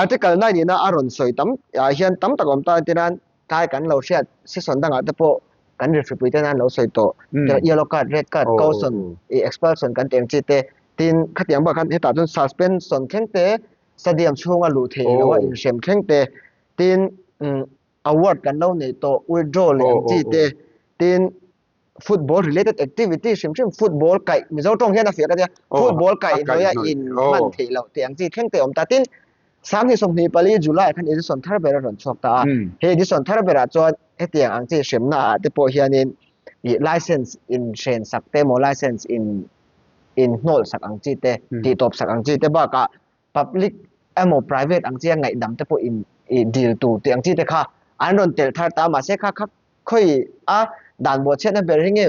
Article 9 ina a rawn sawi tam ah hian tam tak awm ta entir nan tlai kan lo hriat session dangah te pawh kan referee te nan lo sawi tawh yellow card red card caution ih expulsion kan tih ang chi te tin khatiang bakah khan hetah chuan suspension thleng te stadium chhunga luh theih loh a inhrem thleng te tin award kan lo neih tawh withdraw leh ang chi te tin football related activity hrim hrim football kaih Mizo tawng hian a fiah ka tia football kaih hnuaia in hman theih loh tih ang chi thleng te a awm ta tin 2024 July khan edition thar ber a rawn chhuak ta a he edition thar berah chuan. hetiang ang chi hremna ah te pawh hianin ih license in hren sak te emaw license in in hnawl sak ang chi te tih tawp sak ang chi te bakah public emaw private ang chi a ngaihdam te pawh in ih dil tur tih ang chi te kha an rawn telh thar ta a mahse kha kha khawi a dan bawhchhiatna ber hi nge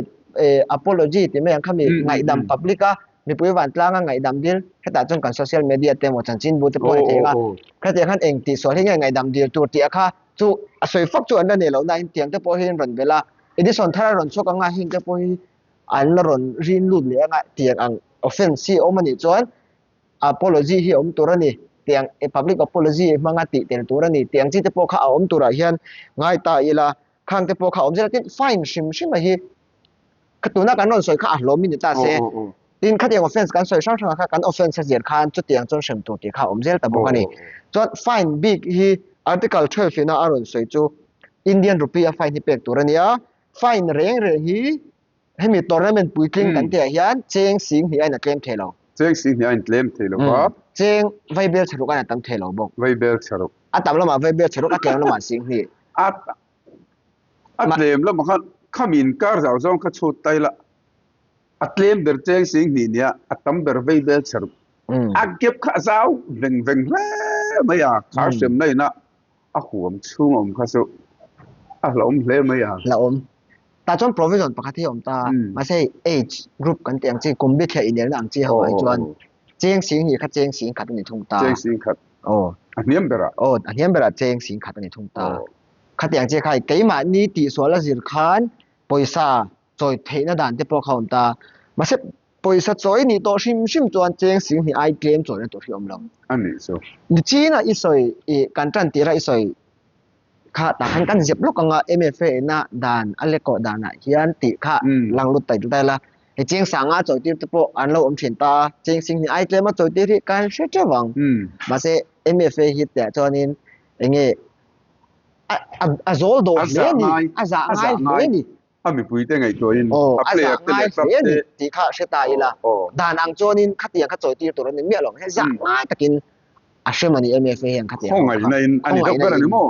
apology tih mai ang kha mi ngaihdam public a mipui vantlang a ngaihdam dil hetah chuan kan social media te emaw chanchinbu te pawh a ni thei ang a khatiang khan eng tih sual hi nge ngaihdam dil tur tih a kha chu a sawi fak chu an la nei lo na in tiang te pawh hi an rawn belh a edition thar a rawn chhuak anga heng te pawh hi an la rawn rin lut leh anga tiang ang offense hi a awm a nih chuan apology hi a awm tur a ni tiang public apology hmanga tih tel tur a ni tiang chi te pawh kha a awm turah hian ngai ta ila khang te pawh kha a awm zel a tin fine hrim hrim a hi kha tuna kan rawn sawi kha a hlawm in ni ta se tin khatiang offense kan sawi hrang hrang ah kha kan offense a zir khan chutiang chuan hrem tur tih kha a awm zel ta bawk a ni chuan fine bik hi article 12 ina a rawn sawi chu Indian rupee a fine hi pek tur a ni a fine reng reng hi Hemi tournament puitling kan tihah hian cheng sing hnih aiin a tlem thei lo. Cheng sing hnih aiin tlem thei lo va. Cheng vaibel chheruk aiin a tam thei lo bawk. Vaibel chheruk. A tam lamah vaibel chheruk, a tlem lamah sing hnih. A a tlem lamah khan khami inkar zau zawng kha chhut ta ila a tlem ber cheng sing hnih nia a tam ber vaibel chheruk. A gap kha a zau veng veng hle mai a, khar hremna ina a huam chhung a awm kha chu a hlauhawm hle mai a. Hlauhawm. Tah chuan provision pakhat hi a awm ta a, mahse hei age group kan tih ang chi, kum bithliah inelna ang chi ho ah hi chuan cheng sing hnih kha cheng sing khat a ni thung ta. Cheng sing khat. Aw. A hniam berah. Aw, a hniam berah cheng sing khat a ni thung ta. Khatiang chi kha hei keimahni tihsual a zir khan pawisa chawi theihna dan te pawh kha a awm ta. Mahse pawisa chawi nih tawh hrim hrim chuan cheng sing hnih ai tlem chawina tur hi a awm lo. A nih chu. Nichina i sawi, i kan tan tirah i sawi kha tah khan kan zep lawk anga MFA ina dan a lekawh danah hian tih kha lang lut tai tai la. Hei cheng sanga chawi tir te pawh an lo awm thin ta a, cheng sing hnih ai tlema chawi tir hi kan hre teuh ang. Mahse MFA hi teh chuanin enge a a zawl dawh hle a ni, a zah ngai hle a ni. A mipui te ngaihtuahin a player te leh club te tih kha hre ta ila dan ang chuanin khatiang kha chawi tir tur a ni miah lo. Hei zah ngai takin a hrem a ni MFA hian khatiang ho kha. Khawngaihna in a ni deuh ber a ni maw?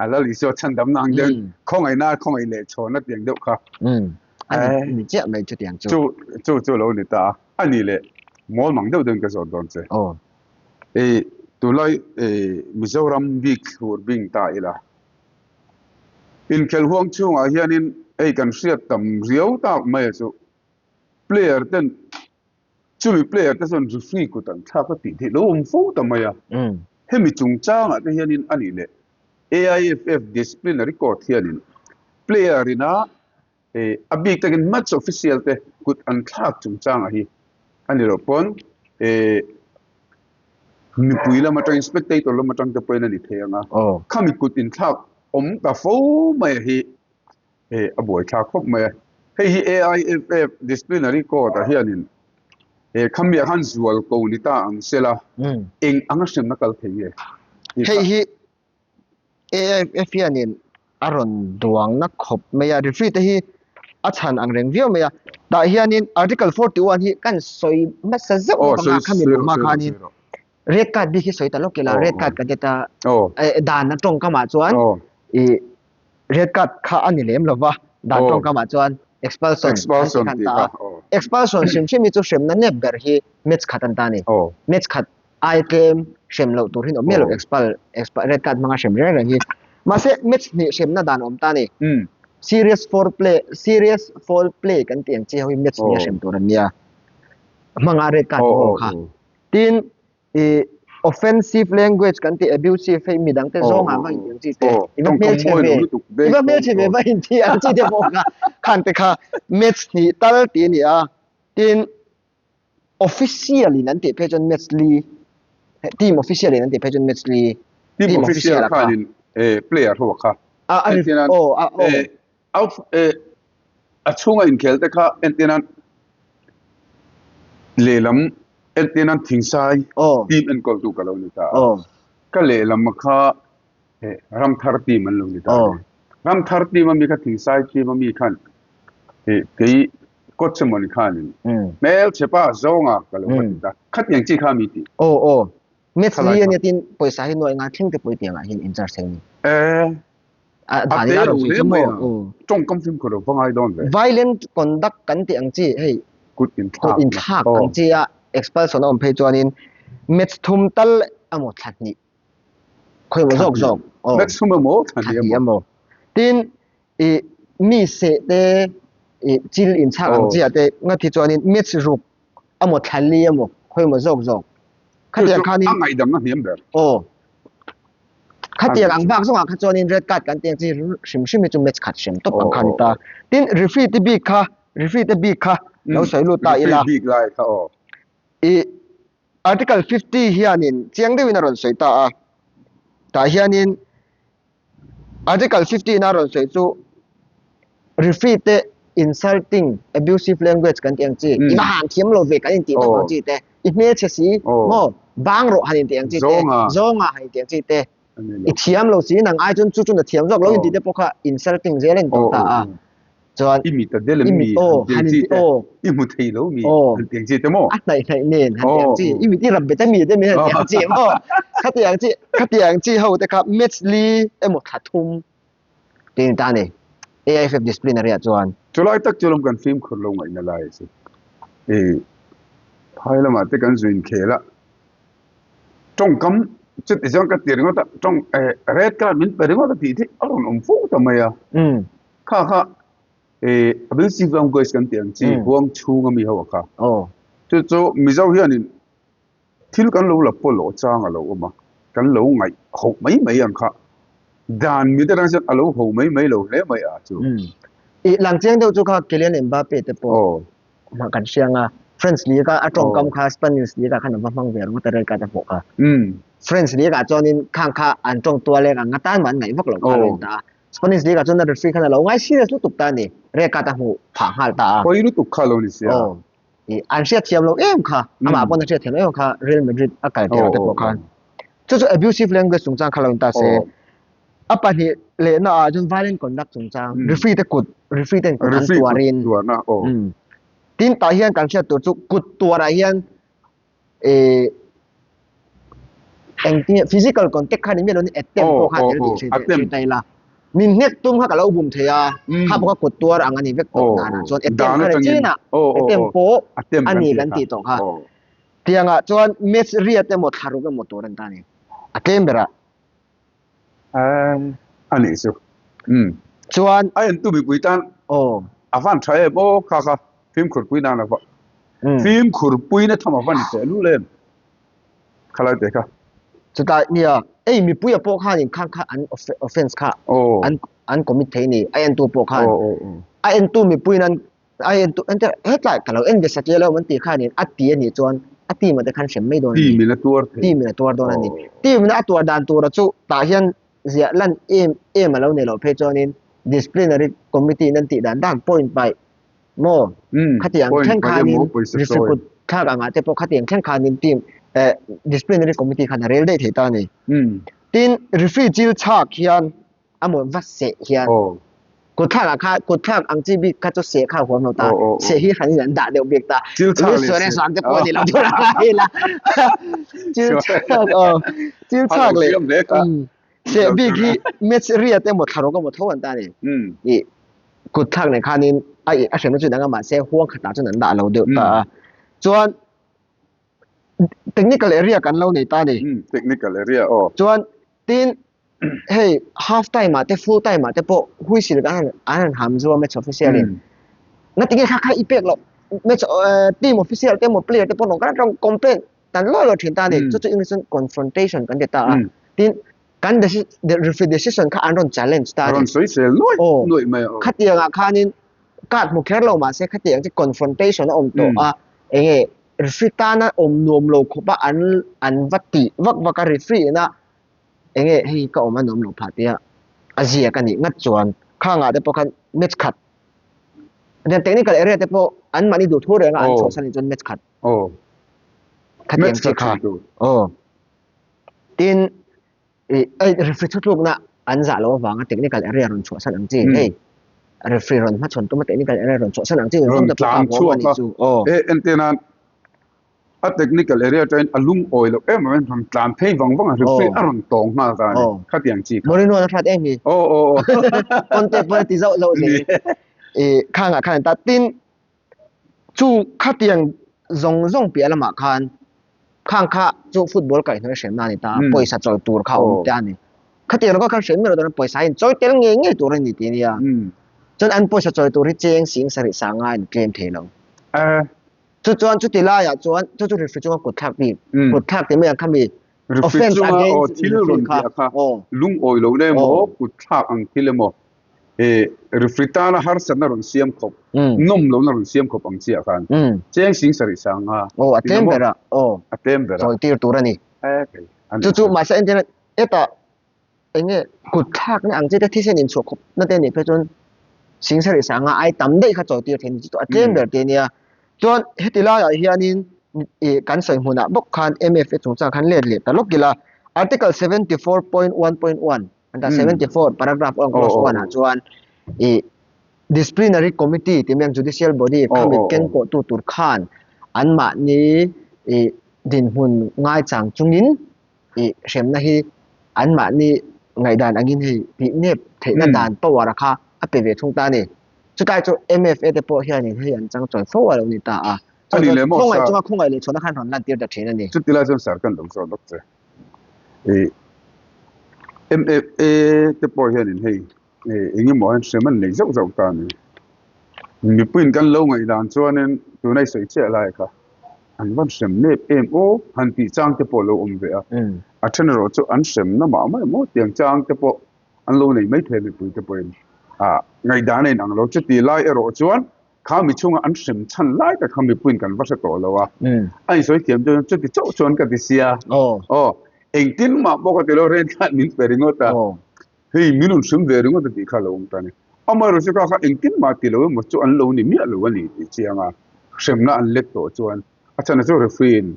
A Lal Isua chhandamna ang deuh khawngaihna a khawngaih leh chhawn a tiang deuh kha. A ni chiah mai chutiang chu. Chu chu chu lo ni ta a. A ni leh mawl mang deuh deuhin ka zawt dawn che. Ei tunlai ei Mizoram bik thlur bing ta ila. Inkhelh huang chhungah hianin hei kan hriat tam riau tak mai a chu player ten Chumi player te chuan referee kut an thlak a tih theih lo awm fo ta mai a. Hemi chungchangah te hianin a nih leh AIFF disciplinary court hianin player ina a bik takin match official te kut an thlak chungchangah hi a ni loh pawn mipui lam atangin spectator lam atang te pawhin a ni thei ang a. Khami kut inthlak awm ta fo mai hi Hei a buaithlak khawp mai a, hei hi AIFF Disciplinary Court ah hianin he khamiah khan zual ko ni ta ang se la, eng anga hremna kal thei nge? Hei hi AIFF hianin a rawn duangna khawp mai a, referee te hi a chhan ang reng viau mai a, tah hianin Article 41 hi kan sawi hmasa zeuh bawk ang a, khami luh hma khanin red card bik hi sawi ta lawk ila, red card kan ti ta, dan a tawngkamah chuan ih Red card kha a ni lem lova, dan tawngkamah chuan expulsion an ti khan ta a. Expulsion hrim hrim hi chu hremna nep ber hi match khat an ta a ni. Match khat ai tlem hrem loh tur hi an awm miah lo expel red card hmanga hrem reng reng hi. Mahse match hnih hremna dan a awm ta a ni. Serious foul play serious foul play kan tih ang chi ho hi match hnih a hrem tur an nia. Hmanga red card hmu ho kha. Tin I offensive language kan tih abusive hei midang te zawng ah va in ang chi te i va hmelchhe ve i va hmelchhe ve va in thi ang chi te pawh kha khan te kha match hnih tal tih a ni a tin official in an tih phei chuan match li team official in an tih phei chuan match li team official khanin player ho kha a a a Out eh a chhunga inkhel te kha entirnan lehlam entirnan thingsai team enkawl tu ka lo ni ta a. Ka lehlam kha eh ramthar team an lo ni ta a ni. Ramthar team ami kha thingsai team ami khan eh kei coach emaw ni khanin hmelchhe pa zawnga ka lo va ti ta. Khatiang chi kha mi tih. Aw aw. Match li ania tin pawisa hi nuai nga thleng te pawh i tiangah hian in charge thei a ni. Eh. A A dan te ina lo rawn sawi hle chu mai maw? a, Aw. tawngkam fimkhur lo va ngai dawn ve. Violent conduct kan tih ang chi hei Kut kut inthlakna. inthlak Aw. ang chi a expulsion a awm phei chuanin match thum tal emaw thla hnih khawi emaw zawk Thla hnih. zawk aw Match thum emaw thla thla hnih hnih emaw. emaw. Tin ih mi seh te ih chil inthlak ang Aw. chi ah te ngat hi chuanin match ruk emaw thla li emaw khawi emaw zawk zawk. Chu Khatiang chu khanin a ngaihdamna hniam ber. Aw. Khatiang ang Ani chu. bak zawngah kha chuanin red card kan tih ang chi hrim hrim hi chu match khat hrem tawp Aw ang kha a ni aw ta. aw. Tin referee te bik kha referee te bik kha lo Umm sawi lut ta referee ila. bik lai kha aw. Ih article 50 hianin chiang deuhin a rawn sawi ta a. Tah hianin Article 15 a rawn sawi chu referee te insulting, abusive language kan tih ang chi, i va han thiam lo ve kan intih vak ang chi te, i hmelchhe si maw, bang rawh han intih ang chi te, zawnga han intih ang chi te, i thiam lo si nang ai chuan chu chu na thiam zawk lo intih te pawh kha insulting zel a ni tawh ta a. Chuan i mit a del em mi han ti ang chi te, i hmu thei lo mi han ti ang chi te maw? A hnaih hnaih nen han ti ang chi, i mit i rap bet a mi te min han ti ang chi maw? Khati ang chi, khati ang chi ho te kha match li emaw thla thum ti ni ta a ni, AIFF disciplinary ah chuan. Chulai tak chu lawm kan fimkhur lo ngaihna lai a si. I phai lamah te kan zuin khel a, tawngkam chuti chuan ka ti ringawt a, tawng red card min pe ringawt a tih theih a rawn awm fo ta mai a. Kha kha eh abusive language kan tih ang chi huang chhung ami ho a kha. Chu chu Mizo hianin thil kan lo la pawlawh chang a lo awm a, kan lo ngaih hoh mai mai ang kha. Dan mite atang chuan a lo ho mai mai lo hle mai a chu. I lang chiang deuh chu kha Kylian Mbappe te pawh mah kan hria ang a, French League a a tawngkam kha Spanish League ah khan an va hmang ve ringawt a red card a hmuh kha. French League ah chuanin khang kha an tawng tual leng ang atan mah an ngaih vak loh kha a lo in ta a. Spanish League ah chuan a referee khan a lo ngai serious lutuk ta a ni, red card a hmuh phah nghal ta a. Pawi lutuk kha a lo ni sia. Aw, ih an hriatthiam lo em kha, amah pawn a hriatthiam lo em kha Real Madrid a kal tirh ah te pawh khan. Chu chu abusive language chungchang kha lo in ta se. A pahnih lehna ah chuan violent conduct chungchang, referee te kut, referee ten kut an tuarin. Tin tah hian kan hriat tur chu kut tuarah hian eh engtin physical contact kha ni miah lo ni attempt pawh kha tel tih hre hre ta ila min hnek tum kha ka lo bum thei a kha pawh kha kut tuar ang a ni vek tawh danah chuan attempt kha ni chinah attempt pawh a ni kan tih tawh kha tiangah chuan match riat emaw thla ruk emaw tur a ni ta a ni a tlem berah. A nih chu chuan a entu mipui tan a van tha em aw kha kha fimkhur pui nan a va fimkhur pui na tham a va ni teh lul em khalai te kha chutah nia ei mipui a pawh khanin khang kha an offense kha an an commit thei ni a entu pawh khan a entu mipui nan a entu ente hetlai ka lo en ve satliah lo an tih khanin a ti a nih chuan a team ah te khan hrem mai dawn a ni. Team in a tuar thei. Team in a tuar dawn a ni. Team in a tuar dan tura chu tah hian ziah lan em em a lo nei loh phei chuanin disciplinary committee in an tih dan dan point paih maw khatiang thleng khanin referee kut thlak angah te pawh khatiang thleng khanin team eh disciplinary committee khan a rel daih thei ta a ni. Tin referee chil chhak hian a mawn va seh hian kut thlak ah kha kut thlak ang chi bik kha chu seh kha huam lo ta seh hi hran in an dah deuh bik ta Luis Suarez vang te pawh ni lo tur a ngai la chil chhak aw chil chhak leh seh bik hi match riat emaw thlaruk emaw tho an ta ni i kut thlak nen khanin a a hremna chu dang a mahse huang khatah chuan an dah lo deuh ta a chuan technical area kan lo nei ta ni technical area aw chuan tin hei half time ah te full time ah te pawh whistle kan han an han ham zuam match official in na tinge kha kha i pek loh match team official te emaw player te pawh kan atang complain tan lawi lawi thin ta a ni chu chu English chuan confrontation kan ti ta a tin kan referee decision kha an rawn challenge ta a ni rawn sawi sel nuaih nuaih mai a khatiang ah khanin card hmu kher lo mahse khatiang chu confrontation a awm tawh a enge referee tana awm nuam lo khawp a an an va tih vak vak a referee ina enge hei ka awm a nuam lo phah tia a ziak a nih ngat chuan khangah te pawh khan match khat then technical area te pawh an mahni duh thu reng a an chhuahsan nih chuan match khat khatiang chi kha aw tin ei referee thutlukna an zah loh avanga technical area rawn chhuahsan ang chi hei referee rawn hmachhawn tuma technical area rawn chhuahsan ang chi rawn tlan chhuak a e entirnan. A technical area atangin a lungawi loh em avangin rawn tlan phei vang vang a, referee a rawn tawng nghal ta a ni. Khatiang chi kha. Mourinho an a hrat em hi. Aw aw aw. Conte pawh a ti zauh zauh zel. I khangah khan an ta. Tin, chu khatiang zawng zawng piah lamah khan khang kha chu football kaihhnawih hremna a ni ta, pawisa chawi tur kha a awm te a ni. Khatiang rawng kha hrem miah lo pawisa in chawi tel ngei ngei tur a ni tih a nia. Chuan an pawisa chawi tur hi cheng sing sarih sanga in claim thei lo. Chu chuan chuti laiah chuan chu chu referee chunga kut thlak bik kut thlak tih mai ang khami offense against thil rawn tih kha lungawi lo na emaw kut thlak ang thil emaw referee tana harsatna rawn siam khawp nawm lohna rawn siam khawp ang chiah khan cheng sing sarih sanga aw a tlem ber a aw a tlem ber a chawi tir tur a ni chu chu mahse entirna hetah Eng nge kut thlakna ang chi te thisen inchhuah khawp na te nih phei chuan Singsarih sanga ai tam daih kha chawi tir thei ni chu a tlem ber te nia. Chuan heti laiah hianin ih kan sawi hmunah bawk khan MFA chungchang khan let leh ta lawk ila Article 74.1.1 an ta 74 paragraph 1 clause 1 ah chuan ih Disciplinary Committee tih mai ang Judicial Body khami kengkawh tu tur khan anmahni ih dinhmun ngaichang chungin ih hremna hi anmahni ngaihdan angin hei tih nep theihna dan power a kha a pe ve thung ta a ni. Chutlai chu MFA te pawh hianin hei an chang chawi fo a lo ni ta a. Chuan chuan khawngaih chunga khawngaih leh chhuahna khan rawn lantir ta thin a ni. Chuti lai chuan sir kan lo zawt lawk che. Ih MFA te pawh hianin hei eng emaw hian hrem an nei zauh zauh ta a ni. Mipuiin kan lo ngaihdan chuanin tuna i sawi chiah lai kha an van hrem nep em aw han tih chang te pawh a lo awm ve a. A then erawh chu an hrem na mah mah emaw tiang chang te pawh an lo nei maithei a mipui te pawhin ngaihdan a inang lo. Chuti lai erawh chuan kha mi chhunga an hrem chhan lai tak kha mipuiin kan va hre tawh lo a. A insawi thiam chuan chuti chauh chuan ka ti sia. Aw engtin mah pawh ka ti lo ren khan min pe ringawt a. Hei min rawn hrim ve ringawt a tih kha a lo awm ta a ni. Amaherawhchu chu kha kha engtin mah ti lo emaw chu an lo ni miah lo a ni tih chiang a, hremna an let tawh chuan a chhan chu referee in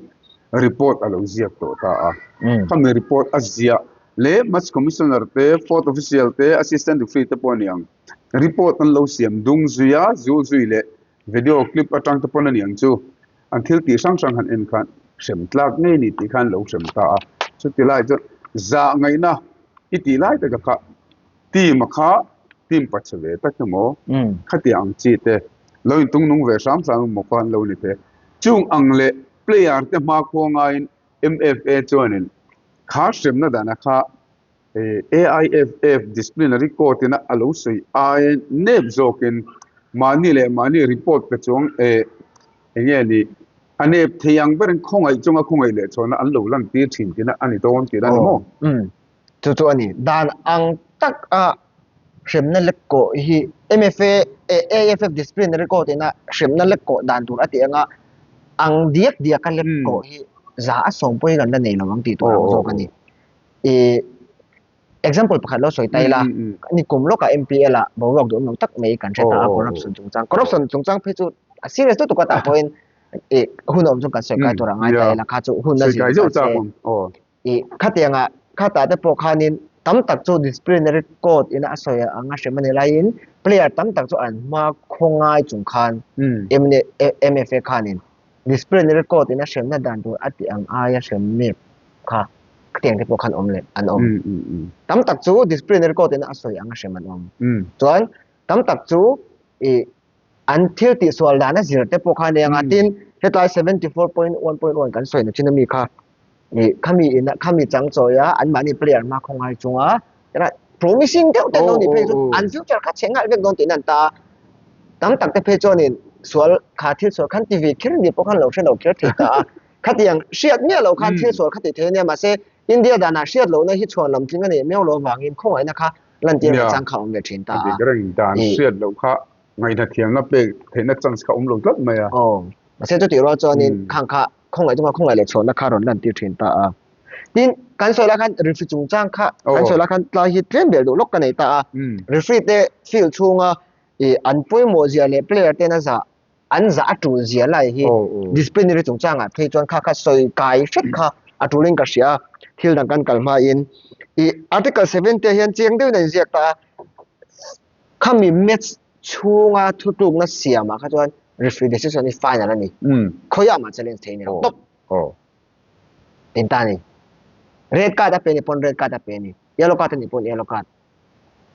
report a lo ziak tawh ta a. Khami report a ziah leh match commissioner te, fourth official te, assistant referee te pawh a ni ang, report an lo siam dung zui a, zul zui leh video clip atang te pawn a ni ang chu an thil tih hrang hrang han en khan hrem tlak ngei ni tih khan lo hrem ta a. Chuti lai chuan zah ngaihna i tih lai taka kha team a kha team pache ve tak emaw khatiang ang chi te lo intung nung ve hram hram emaw kha an lo ni thei. Chung ang leh player te hmakhua ngaiin MFA chuanin kha hremna dana kha AIFF Disciplinary Court ina a lo sawi ai nep zawkin mahni leh mahni report pe chuang eh eng nge ni a nep thei ang berin khawngaih chunga khawngaih leh chhuahna an lo lantir thin tihna a ni dawn tihna a ni maw? Umm chu chu a ni. Dan ang tak a hremna lek kawh hi MFA AIFF Disciplinary Court ina hremna lek kawh dan tur a tih anga ang diak diak a lek kawh hi za a sawm pawhin an la nei lo ang tih tur ang zawk a ni. I example pakhat lo sawi ta ila, ni kum lawkah MPL ah boruak duhawm lo tak mai kan hre ta a, corruption chungchang. Corruption chungchang phei chu a serious lutuk a tah pawhin i hun awm chu kan sawi kai tur a ngai ta ila, kha chu hun a zir ta se. I khatianga khatah te pawh khanin tam tak chu disciplinary court ina a sawi anga hrem a ni laiin player tam tak chu an hma khawngai chung khan MFA khanin Disciplinary court in a hremna dan tur a tih ang aia hrem nep kha khatiang te pawh khan awm leh an awm. Tam tak chu disciplinary court in a sawi anga hrem an awm. Chuan tam tak chu ih an thil tih sual dan a zir te pawh kha ania nga tin hetlai 74.1.1 kan sawi na chin ami kha ih khami in khami chang chawi a anmahni player hma khawngai chunga promising deuh te lo ni phei chu an future kha chhe nghal vek dawn tih nan ta tam tak te phei chuanin sual kha thil sual khan ti ve kher ni pawh khan lo hre lo kher thei ta a khatiang hriat miah lo khan thil sual kha ti thei ania mahse India danah hriat lohna hi chhuan lam tling a nih miau lo avangin khawngaihna kha lantir leh chang kha a awm ve thin ta a. A dik reng dan hriat loh kha ngaihna thiamna pek theihna chance kha awm lo tlat mai a. Aw mahse chutih rual chuanin khang kha khawngaih chunga khawngaih leh chhuanna kha rawn lantir thin ta a. Tin, kan sawi lai khan referee chungchang kha kan sawi lai khan tlai hi tlem ber duh lawk ka nei ta a. Referee te field chhunga ih an pawimawh zia leh player ten a zah an zah a tul zia lai hi disciplinary chungchangah phei chuan kha kha sawi kai hret kha a tulin ka hria a. Thil dang kan kal hmain ih article 70 ah hian chiang deuhin a inziak ta a. Khami match chhunga thutlukna siamah kha chuan referee decision hi final a ni. Khawiah mah challenge thei ni lo tawp. Aw. Tin ta ni. Red card a pe ni pawn red card a pe ni. Yellow card a ni pawn yellow card.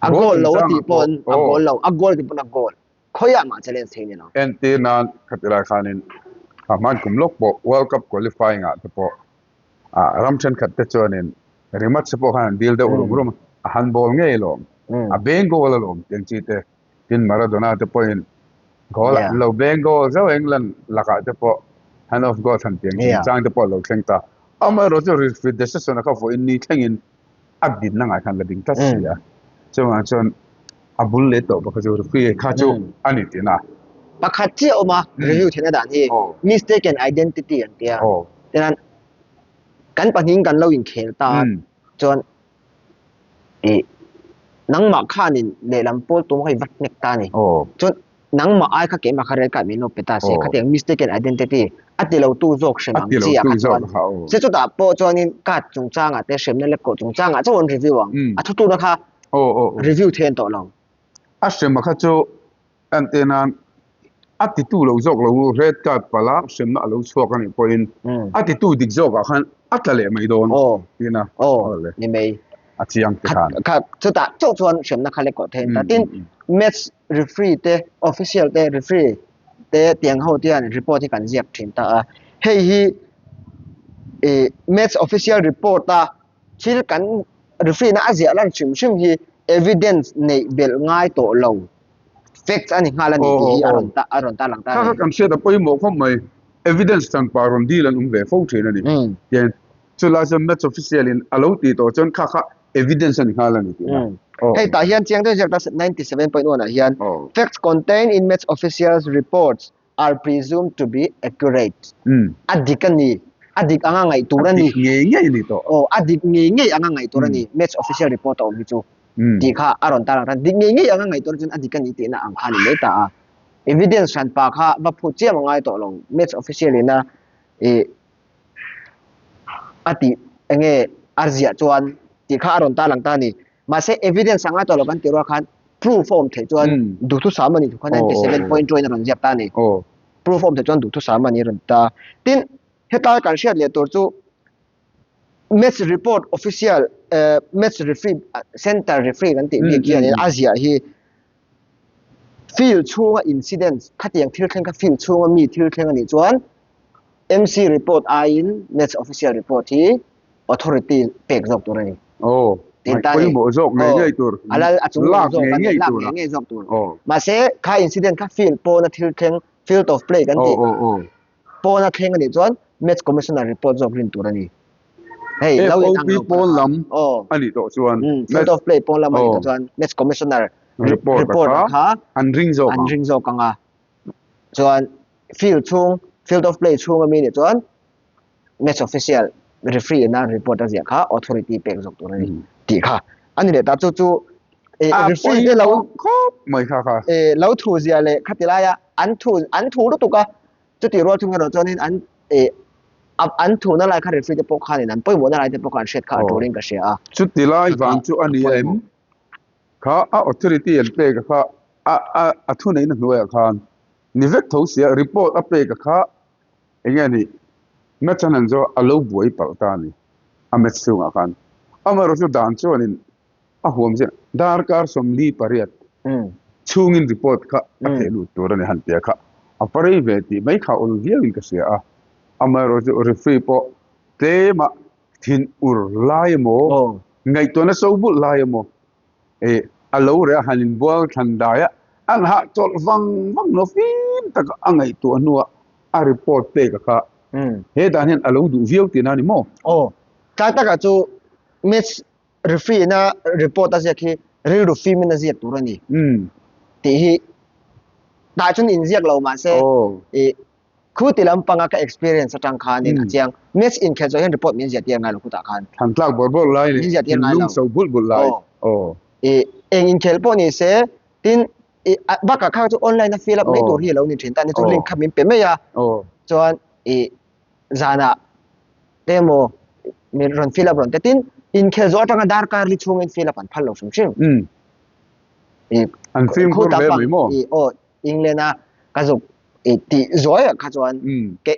A goal lo a tih pawn a goal lo, a goal a tih pawn a goal. Khawiah mah challenge thei ni lo. Entir nan khatilai khanin a hman kum lawk pawh World Cup qualifying ah te pawh ah ram thenkhat te chuanin ringawt se pawh khan an dil deuh rum rum a, a handball ngei alawm, a beng goal alawm tih ang chi te, tin Maradona te pawhin goal ah an lo beng goal zauh England lakah te pawh hand of God han tih ang chungchang te pawh a lo thleng ta. Amaherawhchu referee decision a kha vawiin ni thlengin a dinna ngai khan la ding tlat si a, chuvangah chuan a bul leh tawh bawk a chu referee kha chu a ni tihna. Pakhat chiah awm a review theihna dan hi mistaken identity an tia tichuan kan pahnihin kan lo inkhel ta a chuan ih nangmah khanin lehlam pawl tum kha i va hnek ta a ni chuan nangmah ai kha keimah kha red card min lo pe ta se khatiang mistaken identity a ti lo tu zawk hrem ang chi ah kha chuan se chutah pawh chuanin card chungchangah te hremna lek kawh chungchangah chauh an review ang a thutuna kha review thei an tawh lo. A hremna kha chu entir nan a titu lo zawk lo red card pala hremna a lo chhuak a nih pawhin a titu dik zawkah khan a tla leh mai dawn tihna ni mai. A chiang te khan. Kha chutah chauh chuan hremna kha lek kawh thei an ta. Tin match referee te official te referee te tiang ho te hian report hi kan ziak thin ta a. Hei hi ih match official report a thil kan referee na a ziah lan hrim hrim hi evidence neih belh ngai tawh lo facts a ni nghal a ni tih hi a rawn ta a rawn ta lang ta a ni. Kha kha kan hriat a pawimawh khawp mai. Evidence tanpa rawn dil an awm ve fo thin a ni. Tihian Chulai chuan match official in a lo tih tawh chuan kha kha evidence a ni nghal a ni tih na. Hei tah hian chiang deuh ziak ta 97.1 ah hian facts contained in match officials reports are presumed to be accurate. A dik a ni. A dik anga ngaih tur a ni. A dik ngei ngei a ni tawh. Aw, a dik ngei ngei anga ngaih tur a ni. Match official report a awm hi chu tih kha a rawn tarlang tan. Dik ngei ngei anga ngaih tur chuan a dik a ni tihna ang kha a ni mai ta a. Evidence hranpa kha va phut chiam a ngai tawh lo. Match official ina ih a tih enge a ziah chuan tih kha a rawn tarlang ta a ni. Mahse evidence anga tawh lo kan tih rual khan proof a awm theih chuan duhthusam a nih thu kha 97.2 in a rawn ziak ta a ni. Proof a awm theih chuan duhthusam a ni a rawn ti ta. Tin, hetlai kan hriat leh tur chu match report official match referee center referee kan tih bik hian a ziah hi Field chhunga incidents, khatiang thil thleng kha field chhunga mi thil thleng a nih chuan MC report aiin match official report hi authority pek zawk tur a ni. Aw, pawimawh zawk ngei ngei tur, a lal a chung lak ngei ngei tur, lak ngei ngei zawk tur. Mahse kha incident kha field pawna thil thleng, field of play kan tih pawna thleng a nih chuan match commissioner report zawk rin tur a ni. Hei lo in ang lo pawn lam a nih tawh chuan field of play pawn lam a nih tawh chuan match commissioner report kha an ring zawk an ring zawk ang a chuan field chhung field of play chhung ami nih chuan match official referee ina report a ziah kha authority pek zawk tur a ni tih kha ani leh ta chu chu referee te lo khawp mai kha kha lo thu zia leh khati laia an thu an thu lutuk a Chutih rual thung erawh chuanin an eh an thuhna lai kha referee te pawh khanin an pawimawhna lai te pawh kha an hriat kha a turin ka hria a. Chuti lai vang chu a ni em? Kha a authority an pek a kha a a a thuneihna hnuaiah khan ni vek tho sia report a pek a kha eng nge ni match an han zawh a lo buai palh ta a ni a match chhungah khan. Amaherawhchu dan chuanin A huam zia darkar 48 chhungin report kha a theh lut tur a ni han tia kha a va rei ve tih mai kha awl viauin ka hria a. Amaherawhchu referee pawh tlema thin ur lai emaw ngaihtuahna so bulh lai emaw eh a lo reh a han inbual thlan dai a an hahchawlh vang vang lo fim taka a ngaihtuah hnuah a report pek a kha he dan hian a lo duh viau tihna a ni maw? Aw tlai takah chu match referee ina report a ziak hi rilru fim in a ziak tur a ni tih hi tah chuan inziak lo mahse i khu ti lampanga ka experience atang khanin a chiang match inkhelh zawh hian report min ziah tir ngai lo khutah khan thlan tlak bawrh bawrh lai leh min ziah tir ngai lo so bulh bulh lai aw i eng inkhelh pawh ni se tin i bakah kha chu online a fill up mai tur hi a lo ni thin ta ni chu link kha min pe mai a chuan i zanah te emaw min rawn fill up rawn te tin inkhel zawh atanga darkar li chhungin fill up an phal lo hrim hrim. I an fimkhur hle mai maw? I aw England a ka zuk i tih zuai ah kha chuan ke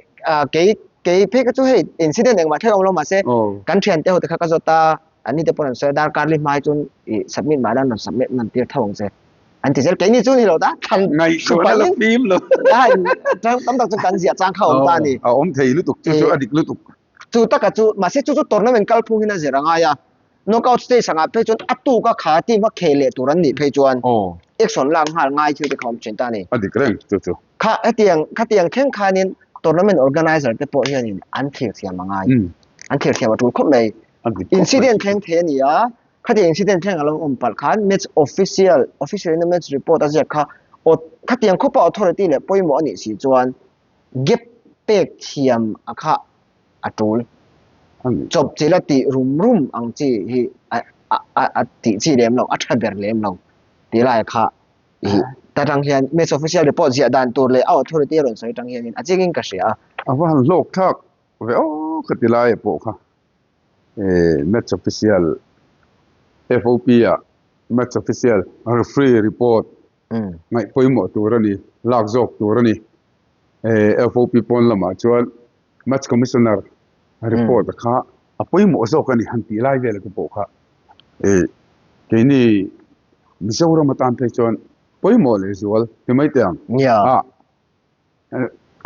kei. Kei phei kha chu hei incident engmah thleng awm lo mahse kan thiante ho te kha ka zawt a, an ni te pawn an sawi a, darkar li hma hi chuan i submit mah la an rawn submit an rawn tir tho ang che an ti zel. Keini chu ni lo ta thlan Ngaihtuahna la fim lo. Tam tak chu kan ziah chang kha a awm ta a ni. A awm thei lutuk chu chu a dik lutuk. Chu taka chu mahse chu chu tournament kalphung hian a zir a ngai a, Knockout stage angah phei chuan a tuk a kha team kha khel leh tur an nih phei chuan action lak nghal ngai thil te kha awm thin ta a ni. A dik reng chu chu. Kha hetiang khatiang thleng khanin tournament organizer te pawh hianin an thlir thiam a ngai. An thlir thiam a tul khawp mai. Incident thleng thei a ni a, khatiang incident thleng a lo awm palh khan match official official in a match report a ziak kha khatiang khawpa authority leh pawimawh a nih si chuan gap pek thiam a kha a tul. Chawp chilh a tih rum rum ang chi hi a tih chi lem lo, a tha ber lem lo tih lai kha i ta tang hian match official report ziah dan tur leh a authority a rawn sawi tang hianin a chingin ka hria a. A va han hlawk thlak ve aw ka ti lai pawh kha match official FOP ah match official referee report ngaih pawimawh tur a ni, lak zawk tur a ni. FOP pawn lamah chuan Match Commissioner report a kha a pawimawh zawk a ni han tih lai vel te pawh kha keini Mizoram atan phei chuan pawimawh leh zual ti mai teh ang.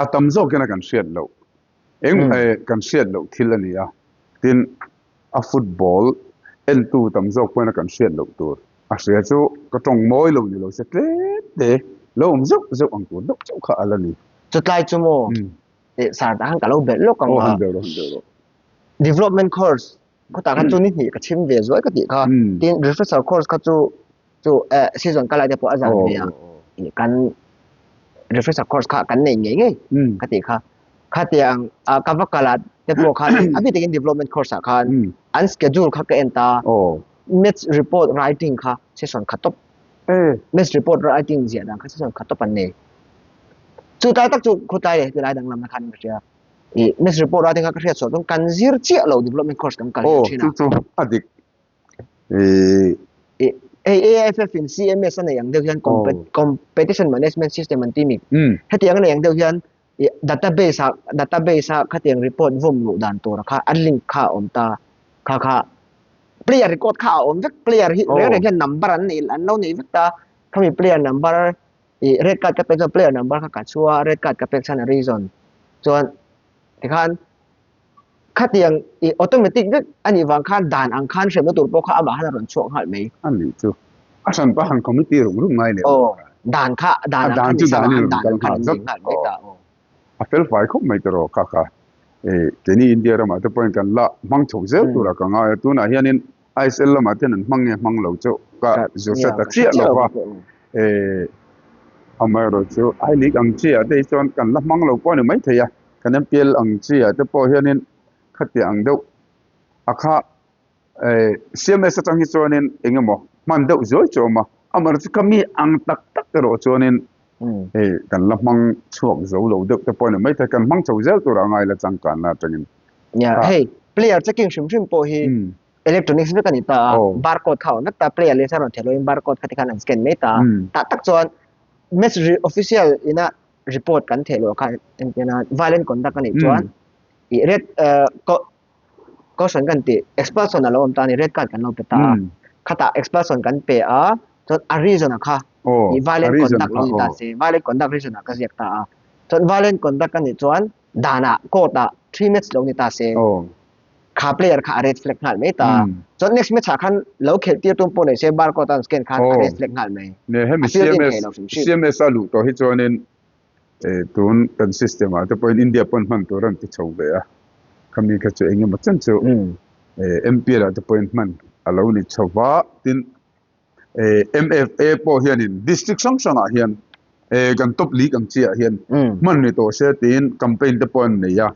A tam zawkin a kan hriat loh eng kan hriat loh thil a ni a, tin a football entu tam zawk pawhin a kan hriat loh tur a hria chu ka tawng mawi lo ni lo se tlem te lo awm zeuh zeuh ang tur deuh chauh kha a la ni. Chutlai chu maw sar tah khan ka lo belh lawk ang a. Aw han belh rawh han belh rawh. Development course khawtah khan chu ni hnih ka chhim ve zuai ka tih kha tin refresher course kha chu chu season ka lai te pawh a zan ve a kan refresher course kha kan nei ngei ngei ka tih kha khatiang ka va kal ah te pawh khan a bik takin development course ah khan an schedule kha ka en ta match report writing kha session khat tawp match report writing ziah dan kha session khat tawp an nei chu tlai tak chu khawtlai leh tilai danglam na khan ka hria i match report writing kha ka hriat chhuah chuan kan zir chiah lo development course kan kal hian thin a chu chu a dik Hei AIFF in CMS a nei ang deuh hian Competition Management System an ti mi. Hetiang a nei ang deuh hian database ah database ah khatiang report vawm luh dan tur kha a link kha a awm ta. Kha kha player record kha a awm vek player hi reng reng hian number an nei an lo nei vek ta. Khami player number i red card ka pek chuan player number kha ka chhua red card ka pek chhan a reason chuan tikhan Khatiang i automatic vek a nih vang khan dan ang khan hremna tur pawh kha amah khan a rawn chhuak nghal mai. A nih chu. A hran pah han committee rum rum ngai leh lo. Aw, dan kha dan ang khan ni sama an dan ang khan an ding nghal mai ta. Aw. A fel fai khawp mai tawh kha kha. Keini India ramah te pawhin kan la hmang chho zel turah ka ngai a. Tunah hianin ISL lamah te hian an hmang nge hmang lo chu ka zir hre ta chiah lo va. Amaherawhchu I League ang chiah te hi chuan kan la hmang lo pawh a ni maithei a. Kan MPL ang chi ah te pawh hianin khatiang ang deuh a kha eh CMS atang hi chuanin eng emaw hman deuh zuai chu a awm a, amaherawhchu chu ka mi ang tak tak erawh chuanin hei kan la hmang chhuak zo lo deuh te pawh a ni maithei, kan hmang chho zel tur a ngai la changkanna atangin. Nia, hei player checking hrim hrim pawh hi electronics vek a ni ta a, barcode kha a awm vek ta, player leh chuan rawn theih loin barcode kha tikhan an scan mai ta a, tah tak chuan match official ina report kan theih loh kha engtiana violent conduct a nih chuan ih red caution kan tih expulsion a lo awm ta a ni red card kan lo pe ta a khatah expulsion kan pe a chuan a reason a kha ih violent conduct lo ni ta se violent conduct reason ah ka ziak ta a chuan violent conduct a nih chuan danah court ah 3 match lo ni ta se kha player kha a red flag nghal mai ta. Chuan next match ah khan lo khelh tir tum pawh nei se barcode an scan khan a red flag nghal mai. Ne hemi CMS CMS a luh tawh hi chuanin tun kan system ah te pawhin India pawn hman tur an ti chho ve a. Khami kha chu engemaw chen chu MPL ah te pawhin hman a lo ni chho va. Tin MFA pawh hianin district hrang hrangah hian kan top league ang chiah hian hman ni tawh se tiin campaign te pawh an nei a,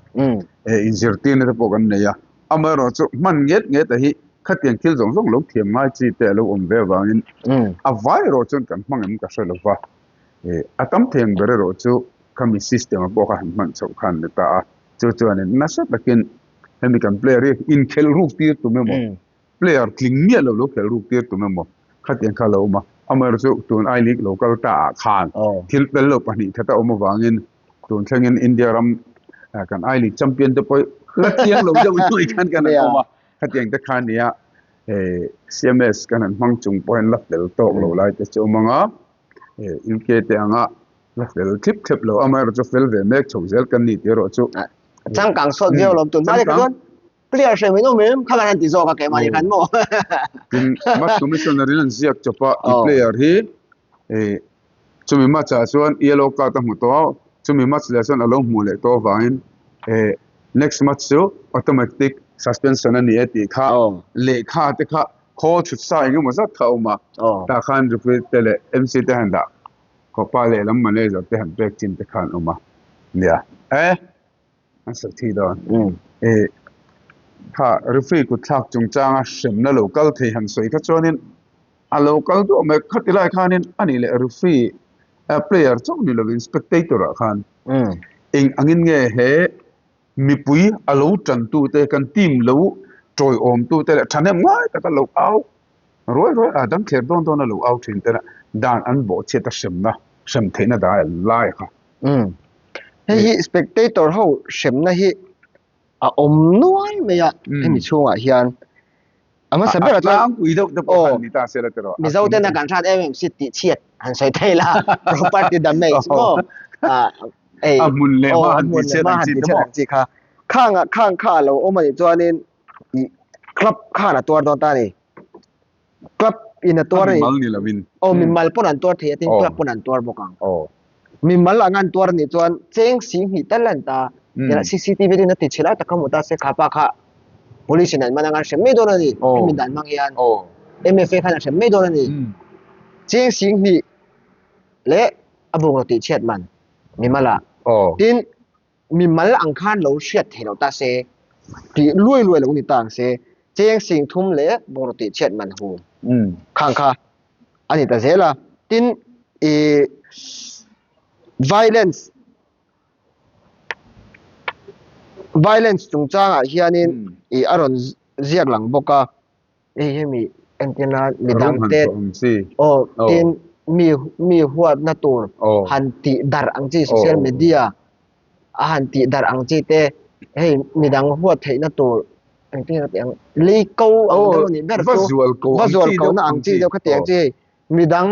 inzirtirna te pawh kan nei a. Amaherawhchu chu hman nget nget a hi khatiang thil zawng zawng lo thiam ngai chi te a lo awm ve avangin a vai erawh chuan kan hmang em ka hre lo va. A tam thei ang ber erawh chu khami system a pawh kha han hman chhoh khan ni ta a, chu chuanin nasa takin hemi kan player hi inkhelh ruk tir tum emaw Player tling miah lo lo khelh ruk tir tum emaw khatiang kha a lo awm a, amaherawhchu chu tun I League lo kal ta ah khan thil fel lo pahnih khat a awm avangin tun thlengin India ram Kan I League champion te pawh la chiang lo deuh nuai khan kan han awm a, khatiang te kha nia CMS kan han hmang chung pawh hian la fel tawk lo lai te chu awm ang a, UK te anga la fel thlip thlep lo amaherawh chu fel ve mek chho zel kan ni tih erawh chu changkang sawt viau lawm tun hma leh chuan player hre min awm em kha kan han ti zawk a keimahni khan maw. Tin match commissioner in an ziak chawp a i player hi Chumi match ah chuan yellow card a hmu tawh a, chumi match leh chuan a lo hmuh leh tawh avangin eh next match chu automatic suspension a ni e tih kha lehkha te kha khaw chhut sa eng emaw zat kha a awm a, tah khan referee te leh MC te han dah khawpa lehlam manager te han pek chin te kha an awm a nia e an sawi thei dawn eh kha referee kut thlak chungchanga hremna lo kal thei han sawi kha chuanin A lo kal duah mai khati lai khanin a nih leh referee player chauh ni lovin spectator ah khan eng angin nge he mipui a lo tan tu te kan team lo tawiawm tu te leh thahnem ngai taka lo au ruai ruai a dang thler dawn dawn a lo au thin te dan an bawhchhiat a hremna hrem theihna dai lai kha. Hei hi spectator ho hremna hi a awm nual mai a hemi chhungah hian a hmasa ber ah chuan tlangpui deuh te pawh khan ni ta se la tiraw Mizo ten a kan hrat em em si tih chhiat han sawi thei la property damage maw a hmun leh hma han tih chhiat ang chi te maw chi kha khang khang kha a lo awm a nih chuanin club khan a tuar dawn ta a ni club in a tuar a ni mimal ni lovin aw mimal pawn an tuar thei a tin club pawn an tuar bawk ang mimal anga an tuar a nih chuan cheng sing hnih tal an ta CCTV tin a ti chhe lai tak kha hmu ta se kha pa kha police in an man anga an hrem mai dawn a ni hemi dan hmang hian MFA khan a hrem mai dawn a ni cheng sing hnih leh a bungraw tih chhiat man mimal ah tin mimal ang khan lo hriat thei lo ta se, tih luai luai lo ni ta ang se, cheng sing thum leh bungraw tih chhiat man hu khang kha a ni ta zel a. Tin, ih violence violence chungchangah hianin ih a rawn ziak lang bawk a. Hei hemi entirna midang te aw tin mi mi huatna tur han tih darh ang chi social media a han tih darh ang chi te hei midang huat theihna tur engtin a tih ang lei ko ang deuh a nih ber chu va zual ko na ang chi deuh khatiang ang chi hei midang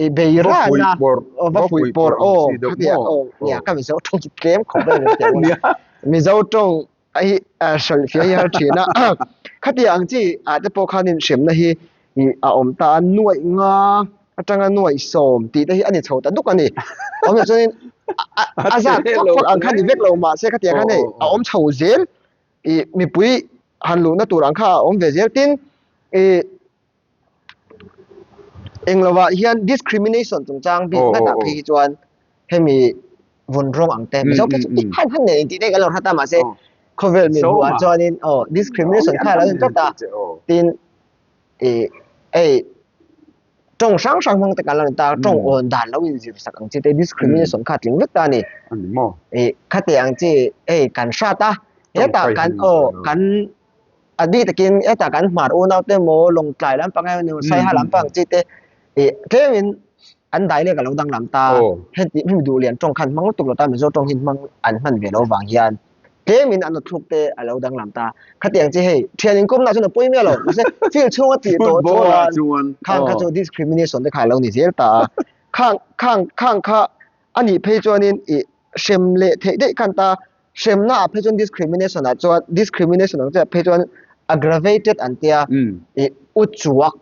i bei ran a va fuih pawrh aw khatiang aw nia ka mizo tawng chu tlem khawp mai a mizo tawng A hi hrilh fiah hi har thin a. Khati ang chi ah te pawh khanin hremna hi a awm ta a, nuaih nga atanga nuaih sawm tih te hi a ni chho ta duk a ni. Awm loh chuanin a zat fak fak ang kha ni vek lo mahse khatiang khan hei a awm chho zel ih mipui han luhna tur ang kha a awm ve zel. Tin ih Englovah hian discrimination chungchang bik ngatah phei hi chuan hemi vun rawng ang te Mizo phei chu i han han nei intih daih kan lo hrat a mahse khawvel min hmuh ah chuanin aw discrimination kha a lo in tlat a tin ih hei tawng hrang hrang hmang te kan lo ni ta tawng awn dan lo inzir sak ang chi te discrimination kha a tling vek ta a ni ih khati ang chi hei kan hrat a hetah kan aw kan A bik takin hetah kan hmar unau te emaw Lawngtlai lampang emaw Saiha lampang chi te ih tlemin an dialect a lo danglam ta. Heti hemi duh lian tawng khan hmang lutuk lo ta Mizo tawng hi hmang an hman ve lo vang hian tlemin an awthluk te a lo danglam ta. Khatiang chi hei thian inkawmna chuan a pawi miah lo mahse field chhunga tih tawh chuan khang kha chu discrimination te kha a lo ni zel ta a. Khang khang khang kha a nih phei chuanin ih hrem leh theih daih khan ta Hremna ah phei chuan discrimination ah chuan discrimination ang chiah phei chuan aggravated an tia i u chuak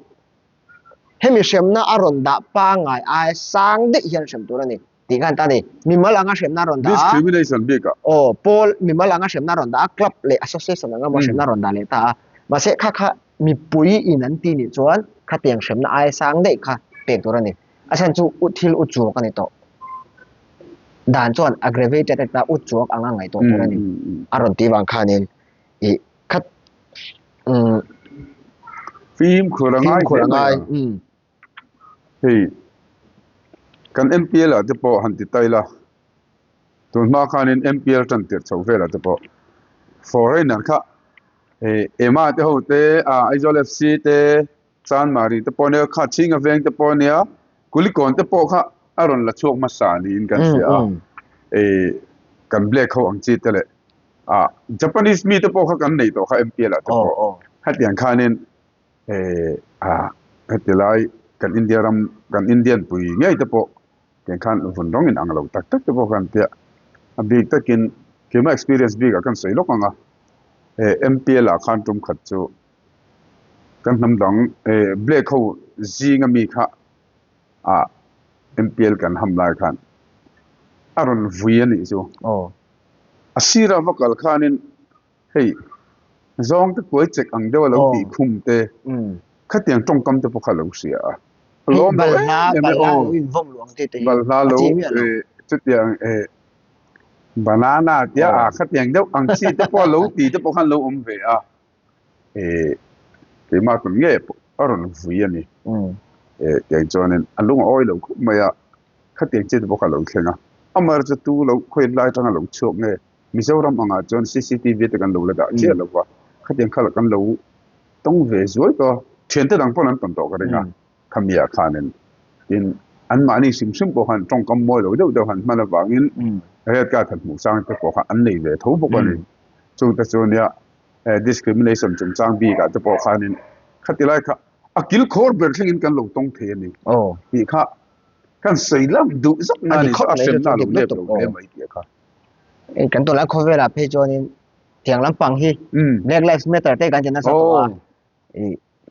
hemi hremna a rawn dah pangngai ai sang daih hian hrem tur a ni tih khan ta a ni. Mimal anga hremna a rawn dah a Discrimination bik ah. Aw pawl mimal anga hremna a rawn dah a club leh association anga maw hremna a rawn dah leh ta a mahse kha kha mipui in an ti nih chuan khatiang hremna ai sang daih kha pek tur a ni. A chhan chu u thil u chuak a ni tawh. Dan chuan aggravated a u chuak anga ngaihtuah tur a ni. A rawn tih vang khanin ih khat umm Fimkhur a ngai fimkhur a ngai umm. Hei kan MPL ah te pawh han ti ta ila tun hma khanin MPL tan tirh chhoh velah te pawh foreigner kha ih Ema te ho te ah Aizawl FC te Chanmari te pawh nia, kha Chhinga veng te pawh nia, Kulikawn te pawh kha a rawn la chhuak hmasa niin kan hria a. kan black ho ang chi te leh ah Japanese mi te pawh kha kan nei tawh kha MPL ah te pawh hetiang khanin ah heti lai kan India ram kan Indian pui ngei te pawh tiang khan vun rawng in ang lo tak tak te pawh khan tia a bik takin keimah experience bik ah kan sawi lawk ang a MPL ah khan tum khat chu kan hnam dang black ho zinga mi kha ah MPL kan ham lai khan a rawn vui a nih chu. A sirah va kal khanin hei zawng te kuai chek ang deuh a lo tih khum te khatiang tawngkam te pawh kha a lo hria a. A lawm lo em em e aw. Balhla lo chutiang banana tia a khatiang deuh ang chi te pawh a lo ti te pawh khan lo awm ve a. Keimah tun nge pawh a rawn vui a ni. Tiang chuanin a lung a awi lo khawp mai a, khatiang chi te pawh kha a lo thleng a. Amaherawhchu chu tu lo khawi lai atanga lo chhuak nge Mizoram angah chuan cctv te kan lo la dah chiah lo va, khatiang kha kan lo tawng ve zuai tawh a, thiante dang pawh an tawn tawh ka ring a, khamiah khanin tin anmahni hrim hrim pawh khan tawngkam mawi lo deuh deuh han hman avangin red card han hmuh sang te pawh kha an nei ve tho bawk a ni. Chungte chu nia discrimination chungchang bikah te pawh khanin khati lai kha a kil khawr ber thlengin kan lo tawng thei a ni tih kha kan sawi lam duh zawk na a ni a hremna a lo lep lo hle mai tih kha. Kan tunlai khawvelah phei chuanin tiang lampang hi Black Lives Matter te kan ti nasa tawh a,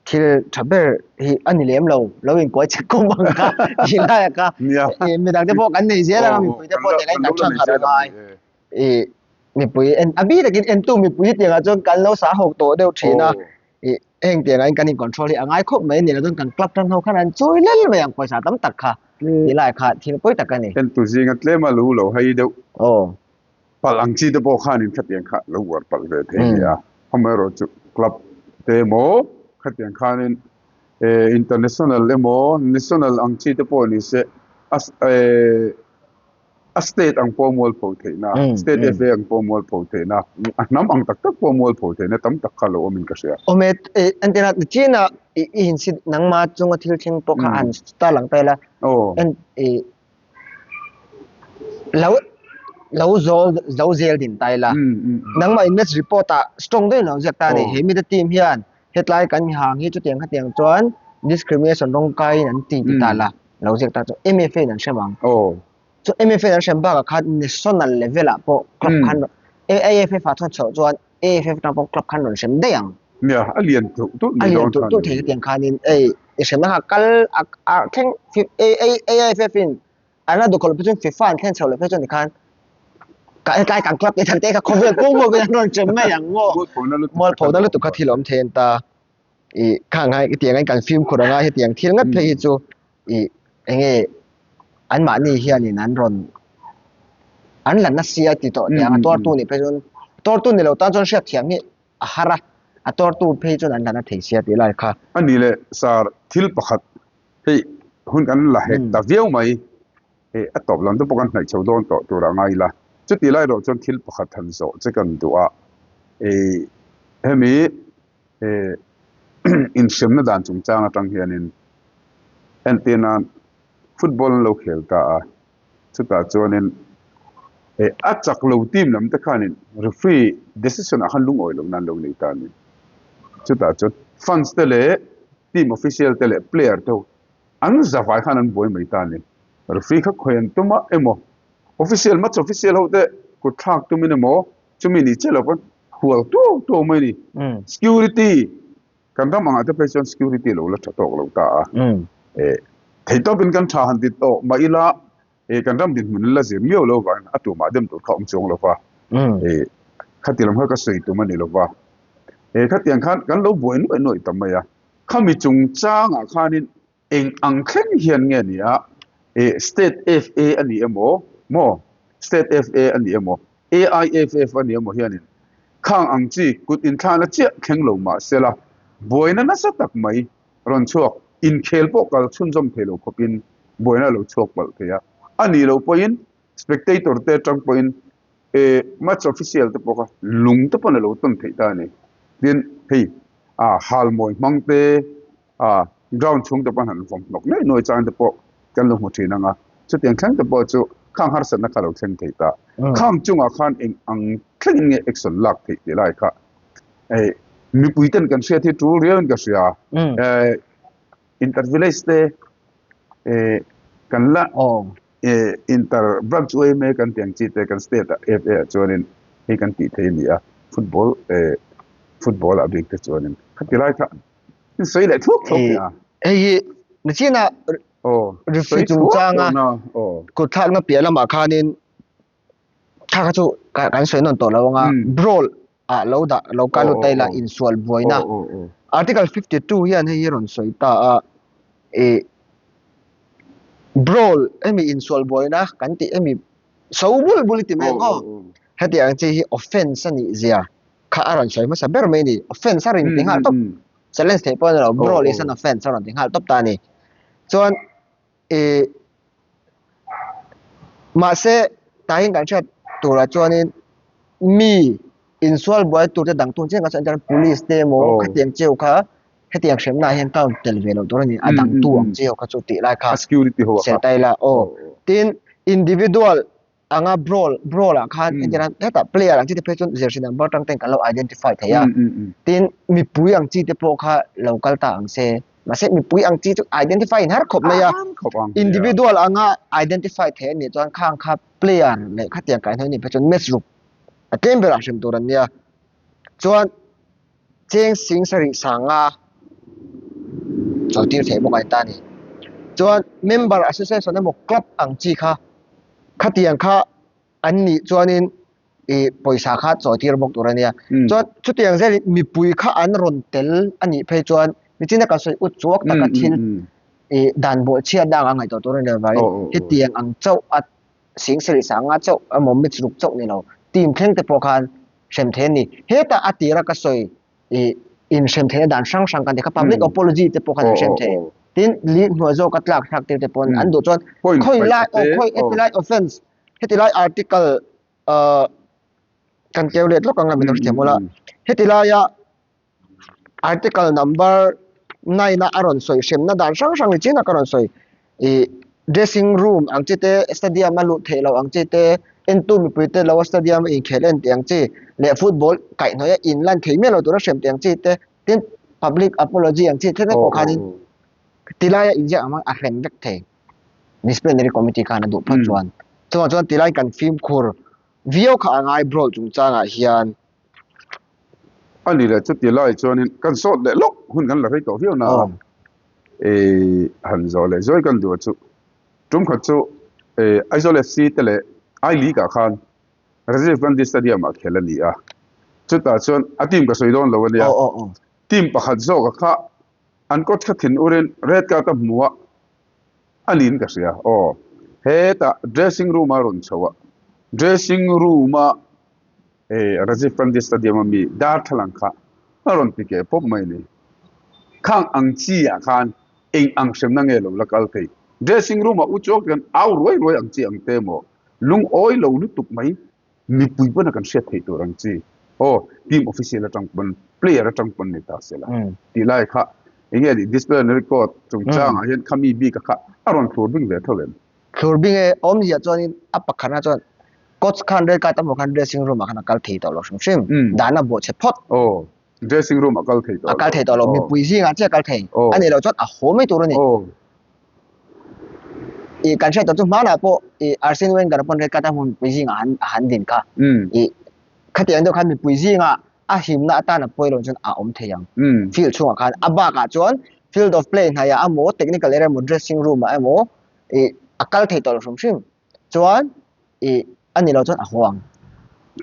thil tha ber hi a ni lem lo, lo inkuai chek khawp ang kha tih lai kha midang te pawh kan nei zel ang a, mipui te pawh tiang a in kan harh a ngai. Ih mipui en a bik takin entu mipui hi tiangah chuan kan lo sa hawk tawh deuh thin a ih heng tiangah hian kan in control hi a ngai khawp mai a ni lo chuan kan club tan ho khan an chawi lel mai ang pawisa tam tak kha tih lai kha thil pawi tak a ni. Entu zinga tlem a lo lo hai deuh aw palh ang chi te pawh khanin khatiang kha lo uar palh ve thei a ni a amaherawhchu club te emaw khatiang khanin eh international emaw national ang chi te pawh ni se a eh A state ang pawh mualpho theihna, state FA ang pawh mualpho theihna, a hnam ang tak tak pawh mualpho theihna tam tak kha lo awmin ka hria. Awm e, entirna China i insit nangma chunga thil thleng pawh kha han tar lang ta ila, en i lo lo zawl zo zel din ta ila, nangmah in match report ah strong deuhin lo ziak ta a ni, he mite team hian hetlai kan hang hi chutiang khatiang chuan discrimination rawng kaiin an ti ti ta la. Lo ziak ta chu MFA in an hrem ang. Aw. Chu MFA in an hrem bakah khan national level ah pawh club khan AIFF ah chuan chhoh chuan AIFF atang pawh club khan rawn hrem daih ang. Nia, a lian tulh tulh mai dawn khan. A lian tulh tulh thei hetiang khanin ei i hremna kha kal a thleng AIFF in an la duhkhawh loh phei chuan FIFA an thlen chhoh loh phei chuan tikhan hetlai kan club te thante kha khawvel pum pawh an rawn hrem mai ang maw. Mualphona lutuk kha thil a awm thei an ta. Ih khang hai hetiang in kan fimkhur anga hetiang thil ngat phei hi chu ih enge anmahni hianin an rawn an la nasi a ti tawh tiang a tuartu nih phei chuan tuartu ni lo tan chuan hriat thiam hi a har a a tuartu phei chuan an la na thei sia tih lai kha. A ni leh sir thil pakhat hei hun kan la hek ta viau mai hei a tawp lam te pawh kan hnaih chho dawn tawh tur a ngai ila chutih lai erawh chuan thil pakhat han zawh che kan duh a ih hemi inhremna dan chungchang atang hianin entir nan football an lo khel ta a, chutah chuanin a chak lo team lam te khanin referee decision ah khan lungawi lohna an lo nei ta a ni. Chutah chuan fans te leh team official te leh player te ho an zavai khan an buai mai ta a ni. Referee kha khawi an tum a emaw official match official ho te kut thlak tumin emaw chumi ni chiah lo pawn hual tuau tuau mai a ni. Security, kan ram angah te phei chuan security lo la tha tawk lo ta a. Theitawpin kan tha han ti tawh mah ila kan ram dinhmun la zir miau lo vangin a tumah dem tur kha awm chuang lo va. Khati lam kha ka sawi tum a ni lo va. Khatiang khan kan lo buai nuaih nuaih ta mai a. Khami chungchangah khanin Eng ang thleng hian nge ni a, eh State FA a ni emaw maw, State FA a ni emaw, AIFF a ni emaw hianin khang ang chi kut inthlahna chiah thleng lo mah sela, buaina nasa tak mai rawn chhuak, inkhel pawh kal chhunzawm thei lo khawpin buaina a lo chhuak palh thei a, a nih loh pawhin spectator te atang pawhin eh match official te pawh kha lung te pawn a lo tawn theih ta a ni. Tin, hei ah halmawi hmang te, A ground chhung te pawh han vawm hnawk nuaih nuaih chang te pawh kan lo hmu thin ang a, chutiang thleng te pawh chu Khang harsatna kha lo thleng thei ta. Khang chungah khan eng ang thlengin nge action lak theih tih lai kha hei mipui ten kan hriat hi tul riauin ka hria. Inter village te kan la inter branch yma kan tih ang chi te kan state ah FA ah chuanin hei kan tih thei a ni a, football football ah bik te chuanin khati lai kha in sawi leh thuak thuak teh a. Hei hi nichina referee chungchanga kut thlakna piah lamah khanin thla kha chu kan sawi nawn tawh lo anga brawl ah lo dah lo kal lut ta ila insual buaina article 52 hian hei hi rawn sawi ta a ih brawl hemi insual buaina kan tih hemi so bul bul i ti mai ang aw heti ang chi hi offense a nih zia kha a rawn sawi hmasa ber mai a ni offense a rawn ti nghal tawp challenge theih pawh a ni lo brawl is an offense a rawn ti nghal tawp ta a ni chuan ih mahse tahin kan hriat turah chuanin mi insual buai tur te dang tun chiang kan sawi chuan police te emaw khatiang cheu kha hetiang hremna ah hian count tel ve loh tur a ni a dang tu ang cheu kha chu tih lai kha sertai la aw tin individual anga brawl brawl ah khan entir a hetah player ang chi te phei chuan jersey number atang ten kan lo identify thei a tin mipui ang chi te pawh kha lo kal ta ang se mahse mipui ang chi chu identify in har khawp mai a individual anga identify thei anih chuan khang kha player leh khatiang kaihhnawih anih phei chuan match ruk a tlem berah hrem tur an nia chuan cheng sing sarih sanga chawitir theih bawk a ni ta a ni. Chuan member association emaw club ang chi kha khatiang kha an nih chuanin ih pawisa kha chawitir bawk tur a nia. Chuan chutiang zelin mipui kha an rawn tel a nih phei chuan nichina kan sawi ut chuak taka thil ih dan bawhchhiatna anga ngaihtuah tur a ni avangin hetiang ang chauh a sing sarih sanga chauh emaw match ruk chauh ni lo team thleng te pawh khan hrem thei a ni. Hetah a tira ka sawi ih inhrem theihna dan hrang hrang kan ti kha public apology te pawh khan an hrem thei. Tin league hnuai zawka tlak thlak tir te pawn an duh chuan khawi lai aw khawi heti lai offence heti lai article ah kan keu let lawk ang a min lo hrethiam ula. Heti laia Article number 9 a a rawn sawi hremna dan hrang hrang ni chin a ka rawn sawi ih dressing room ang chi te stadium a luh theih loh ang chi te entu mipui te lo a stadium a inkhel en tih ang chi leh football kaihhnawih a inlan thei miah lo tura hrem tih ang chi te tin public apology ang chi thil vek pawh khanin tilai a inziak ang a hrem vek thei disciplinary committee khan a duh phawt chuan chuvang chuan tilai kan fimkhur viau kha a ngai brawl chungchangah hian. A ni leh chuti lai chuanin kan sawt leh lawk hun kan la rei tawh viau na a, eh han zawh leh zuai kan duh chu tum khat chu eh Aizawl FC te leh I League ah khan Rajiv Gandhi Stadium ah khel a ni a, chutah chuan a team ka sawi dawn lo a nia, team pakhat zawk a kha an coach kha thin urin red card a hmu a, a niin ka hria aw hetah dressing room a rawn chho a, dressing room a. Hei Rajiv Gandhi Stadium a mi darthlalang kha a rawn ti keh pawp mai a ni. Khang ang chi ah khan eng ang hremna nge lo la kal thei? Dressing room ah u chuak hian au ruai ruai ang chi ang te maw? Lungawi lo lutuk mai mipui pawn a kan hriat theih tur ang chi. Aw team official atang pawn player atang pawn ni ta se la tih lai kha eng nge ni disciplinary court chungchang ah hian khami bik a kha a rawn thlur bing ve tho em? Thlur bing e awmzia chuanin a pakhatna chuan Coach khan red card a hmuh khan dressing room ah khan a kal thei tawh lo hrim hrim. Dan a bawh chhe phawt. Aw, dressing room ah kal thei tawh lo. A kal thei tawh lo, mipui zingah chiah a kal thei. A nih loh chuan a haw mai tur a ni. Ih kan hriat tawh chu hmanah pawh ih Arsene Wenger pawn red card a hmuh mipui zingah han a han din kha. Ih khatiang deuh khan mipui zingah a himna atan a pawi lo chuan a awm thei ang. Field chhungah khan a bakah chuan field of play hnaiah emaw technical area emaw dressing room ah emaw ih a kal thei tawh lo hrim hrim. Chuan ih a ni lo chuan a haw ang.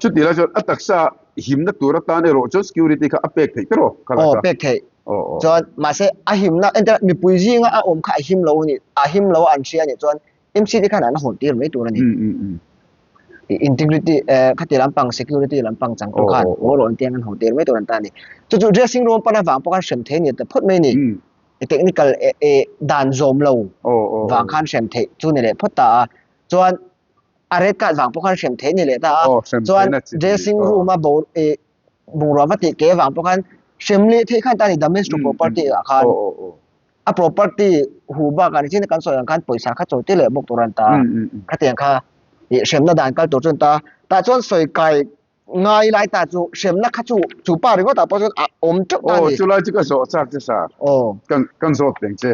Chuti lai chuan a taksa himna tur atan erawh chuan security kha a pek theih tiraw? Aw pek theih. Chuan mahse a himna entir mipui zinga a awm kha a him lo a ni a him lo a an hria a nih chuan MC te khan an hawn tir mai tur a ni. Integrity khati lampang security lampang changtu khan haw rawh an tia an hawn tir mai tur an ta a ni. Chu chu dressing room pan avang pawh khan hrem thei a ni ta phawt mai a ni. Technical dan zawm lo vang khan hrem theih chu ni leh phawt ta a. Chuan a red card vang pawh khan hrem theih a ni leh ta a. Chuan dressing room a bo bungrua va tih ke vang pawh khan hrem leh theih khan ta a ni damage to property ah khan a property hu bakah nichin kan sawi ang khan pawisa kha chawi tir leh bawk tur a ni ta a. Khatiang kha. Ih hremna dan kal tur chuan ta tah chuan sawi kai ngai lai ta chu hremna kha chu chu pa ringawt ah pawh chuan a awm teuh ta a ni. Aw chulai chu ka zawh chak che sir. Aw. Kan kan zawt peng che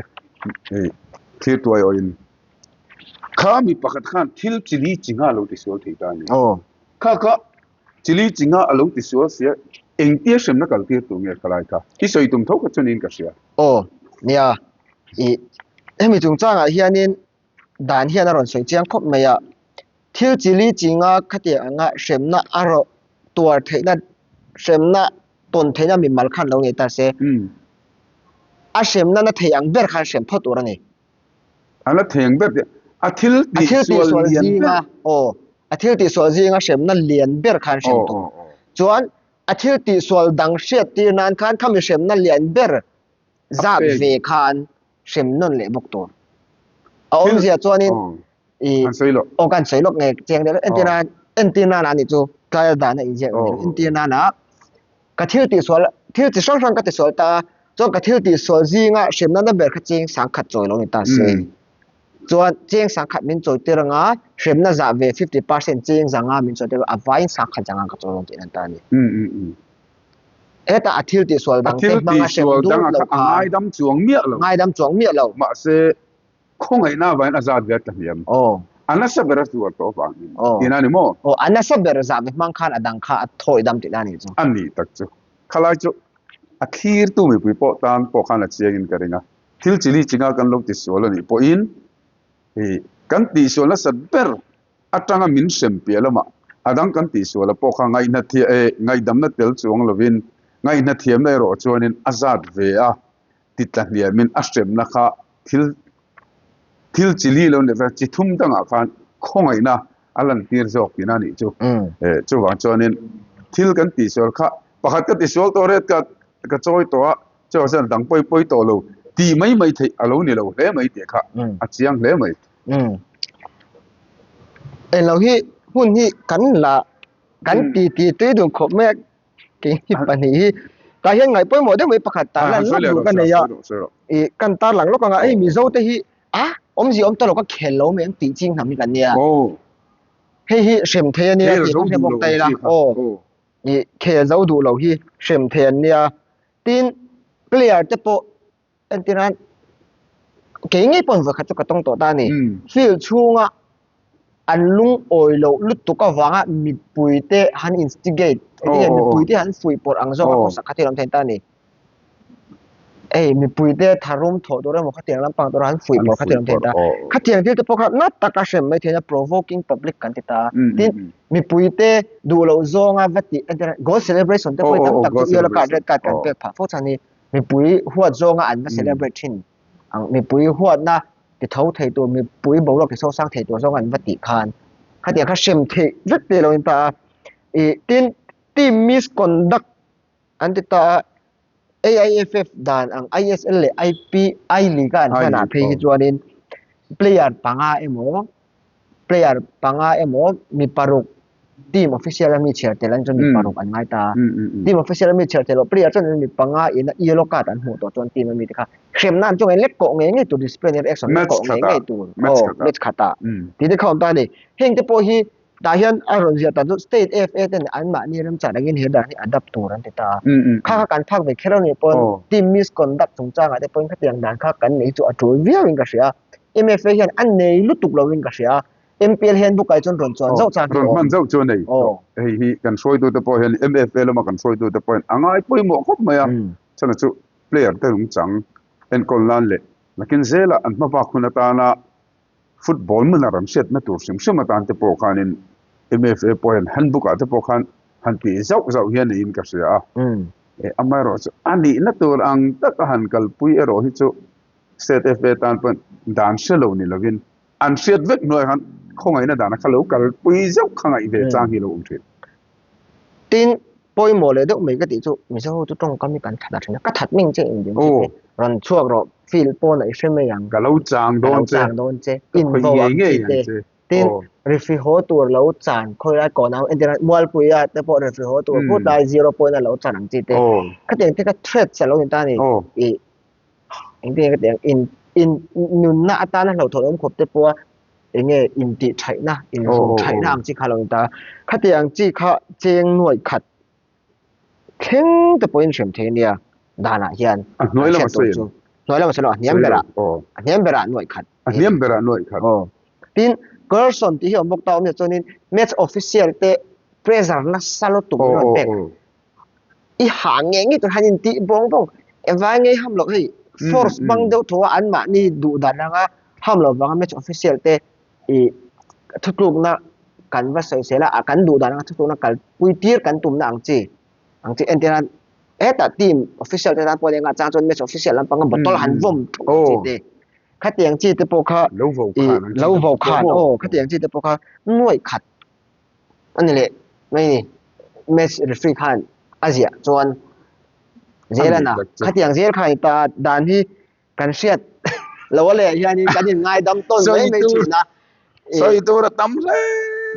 hei thil tuai awhin kha mi pakhat khan thil chili chinga lo tisual thei ta a ni. Aw. Kha kha chili chinga a lo tisual sia engtia hremna kal tir tur nge khalai kha i sawi tum tho kha chuan in ka hria. Aw nia ih hemi chungchangah hianin dan hian a rawn sawi chiang khawp mai a, thil chi li chi nga khatiang anga hremna a rawh tuar theihna hremna tawn theihna mimal khan lo nei ta se, a hremna na thei ang ber khan hrem phawt tur a ni. A la thei ang ber tih a thil tihsual lian ber. Aw, a thil tihsual zinga hremna lian ber khan hrem tur. Chuan a thil tihsual dang hriattir nan khan khami hremna lian ber zat ve khan hrem nawn leh bawk tur. A awmzia chuanin i aw kan sawi lawk nge chiang deuh entir nan entir nan a nih chu tlai dan a inziak a ni entir nan ah ka thil tihsual thil chi hrang hrang ka tisual ta a chuan ka thil tihsual zinga hremna na ber kha cheng sangkhat chawi lo ni ta se chuan cheng sangkhat min chawi tir anga hremna zah ve 50% cheng zanga min chawi tir a vaiin sangkhat zanga ka chawi dawn tih nan ta a ni. Hetah a thil tihsual dang te hmang a hrem duh lo kha. A ngaidam chuang miah lo. Ngaidam chuang miah lo. Mahse, khawngaihna avangin a zat ve a tla hniam. Aw. A nasa ber a zuar tawh avangin. Aw. Tihna a ni maw? Aw, a nasa ber zah ve hmang khan a dang kha a thawi dam tihna a nih chu. A nih tak chu. Khalai chu a thlirtu mipui pawh tan pawh khan a chiangin ka ring a. Thil chili chinga kan lo tisual a nih pawhin kan tihsual nasat ber atanga min hrem piah lamah a dang kan tihsual a pawh kha ngaihna thiah e, ngaihdamna tel chuang lovin ngaihna thiamna erawh chuanin a zat ve a, titla hniamin a hremna kha thil thil chi li lo ni chi thum dangah khan khawngaihna a lantir zawk tihna a nih chu. E, chuvang chuanin thil kan tihsual kha pakhat ka tisual tawh ret ka ka chawi tawh a, chuvang chuan a dang pawi pawi tawh lo tih mai mai theih a lo ni lo hle mai tih kha a chiang hle mai. Umm. Englo hi hun hi kan la kan ti ti tui dun khawp mai a kei hi pahnih hi tah hian ngaih pawimawh deuh mai pakhat tah lan lawk duh ka nei a ih kan tar lang lawk ang a hei Mizo te hi a awmzia awm ta lo ka khel lo mai ang tih ching hnam hi kan nia hei hi hrem thei a nia tih kan hre bawk ta ila aw ih khel zo duh lo hi hrem thei an nia tin player te pawh Entirnan, kei ngei pawn vawikhat chu ka tawng tawh ta a ni. Field chhunga an lungawi loh lutuk avanga mipuite han instigate, engtin nge mipuite han fuihpawrh ang zawk a khawsak kha thil awm thei ta a ni. Hei mipuite tharum thawh tur emaw khatiang lampang tura han fuihpawrh kha thil awm thei ta. Khatiang thil te pawh kha na taka hrem mai theihna provoking public kan ti ta a. Tin, mipuite duh loh zawnga va tih entirnan goal celebration te pawh hi tam tak chu yellow card red card kan pek phah fo chhan hi. Mipui huat zawnga an va celebrate thin ang, mipui huatna ti tho thei tur, mipui boruak ti sosang thei tur zawnga an va tih khan khatiang kha hrem theih vek te lo in ta a. Ih tin team misconduct an ti ta a, AIFF dan ang ISL leh IP I League a an hman ah phei hi chuanin player panga emaw player panga emaw mi paruk team official a mi chhiar tel an chuan mi paruk an ngai ta a team official a mi chhiar tel loh player chuan mi panga in a yellow card an hmuh tawh chuan team a mi te kha hremna an chuan lek kawh ngei ngei tur disciplinary action lek kawh ngei ngei tur aw match khatah tih te kha awm ta a ni heng te pawh hi tah hian a rawn ziah dan chu state FA ten anmahni remchah angin he dan hi adapt tur an ti ta a kha kha kan phak ve kher a nih pawn team misconduct chungchangah te pawhin khatiang dan kha kan nei chu a tul viauin ka hria a. MFA hian a nei lutuk lo in ka hria a, MPL hian bukai chuan rawn chuan zauh chang hi a awm. Rawn hman zauh chu a nei. Hei hi kan hruaitute pawh hian MFA lama kan hruaitute pawh hian a ngai pawimawh khawp mai a, chhan chu player te nungchang enkawl nan leh nakin zela an hma bak hun atana football hmuna ram hriatna tur hrim hrim atan te pawh khanin MFA pawh hian handbook ah te pawh khan han tih zauh zauh hian niin ka hria a. Amaherawhchu a nihna tur ang taka han kalpui erawh hi chu State FA tan pawhin dan hre lo ni lovin an hriat vek hnuaiah khan khawngaihna dana kha lo kalpui zeuh kha ngaih ve chang hi lo awm thin. Tin, pawimawh leh deuh mai ka tih chu Mizo ho chu tawngkam hi kan that a thin a, ka that ming che engkim che te rawn chhuak rawh field pawnah i hre mai ang, ka lo chang dawn che, ka lo chang dawn che, in vo ang chi te. Tin, referee haw tur lo chan khawi lai kawn ang entir a Mualpuia te pawh referee haw tur phut lai zero point a lo chan ang chi te. Khatiang te kha threats a lo ni ta a ni. Ih engtin nge ka tih ang in in nunna atana hlauhthawn awm khawp te pawha Enge intih thaihna, inhum thaihna ang chi kha lo ni ta. Khatiang chi kha cheng nuaih khat thleng te pawhin hrem thei ania danah hian. A hnuai lama sawi em? Hnuai lama sawi lo, a hniam berah. A hniam berah nuaih khat. A hniam berah nuaih khat. Aw. Tin, Gerson tih hi a awm bawk ta awm nia chuanin match official te pressure nasa lutuk in rawn pek. I ha ngei ngei tur han intih bawng bawng evai ngei ham loh hei force hmang deuh tho a anmahni duh dan anga ham loh vanga match official te i thutlukna kan va sawi sel a kan duh dan anga thutlukna kalpui tir kan tumna ang chi ang chi entir a hetah team official te tan pawh eng ah chang chuan match official lampanga bottle han vawm thuk ang chi te khatiang chi te pawh kha i lo vo khan aw khatiang chi te pawh kha nuaih khat A ni leh mai ni. Match referee khan a ziah chuan zel a na. Khatiang zel khan ta dan hi kan hriat lo a leh hianin kan in ngaidam tawn mai mai thin a. Sawi tur a tam hle.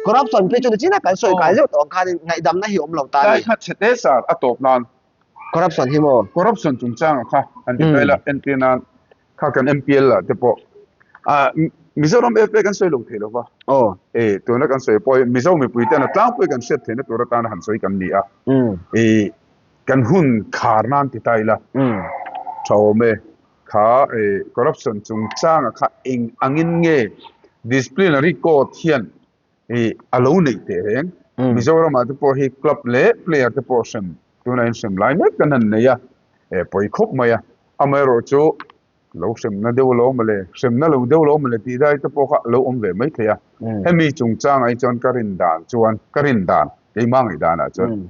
Corruption phei chu nichin a kan sawi kai zeuh tawh ang khanin ngaihdamna hi a awm lo ta a ni. Tlai kha chhe te sar a tawp nan. Corruption hi maw? Corruption chungchanga kha an ti vel a, entir nan Kha kan MPL ah te pawh ah Mizoram FA kan sawi lo thei lo va. Aw. E tuna kan sawi pawh hi Mizo mipui ten a tlangpui kan hriat theihna tur atana han sawi kan ni a. E kan hun khar nan ti ta ila. Tha awm e. Kha e corruption chungchanga kha eng angin nge disciplinary court hian e a lo neih teh reng. Mizoram ah te pawh hi club leh player te pawh hrem tunah hian hrem lai mek kan han nei a. E pawi khawp mai a. Amaherawhchu, lo hremna deuh lo awm le, hremna lo deuh lo awm le tih dai te pawh kha a lo awm ve mai thei a. Hemi chungchangah hi chuan ka rin dan chuan, ka rin dan, keimah ngaih danah chuan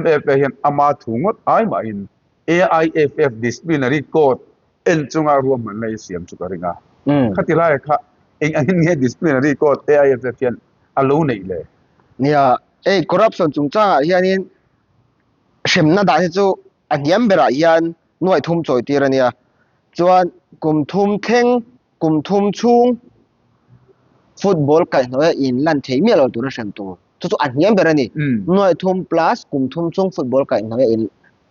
MFA hian ama thu ngawt ai mahin AIFF Disciplinary Court en chunga ruahmanna hi siam chu ka ring a. Khati laiah kha eng angin nge Disciplinary Court AIFF hian a lo neih le? Nia, hei corruption chungchangah hianin hremna dan hi chu a hniam berah hian nuaih thum chawi tir a nia. Chuan kum thum thleng, kum thum chhung football kaihhnawih a in lan thei miah lo tura hrem tur. Chu chu a hniam ber a ni. Nuaih thum plus kum thum chhung football kaihhnawih a in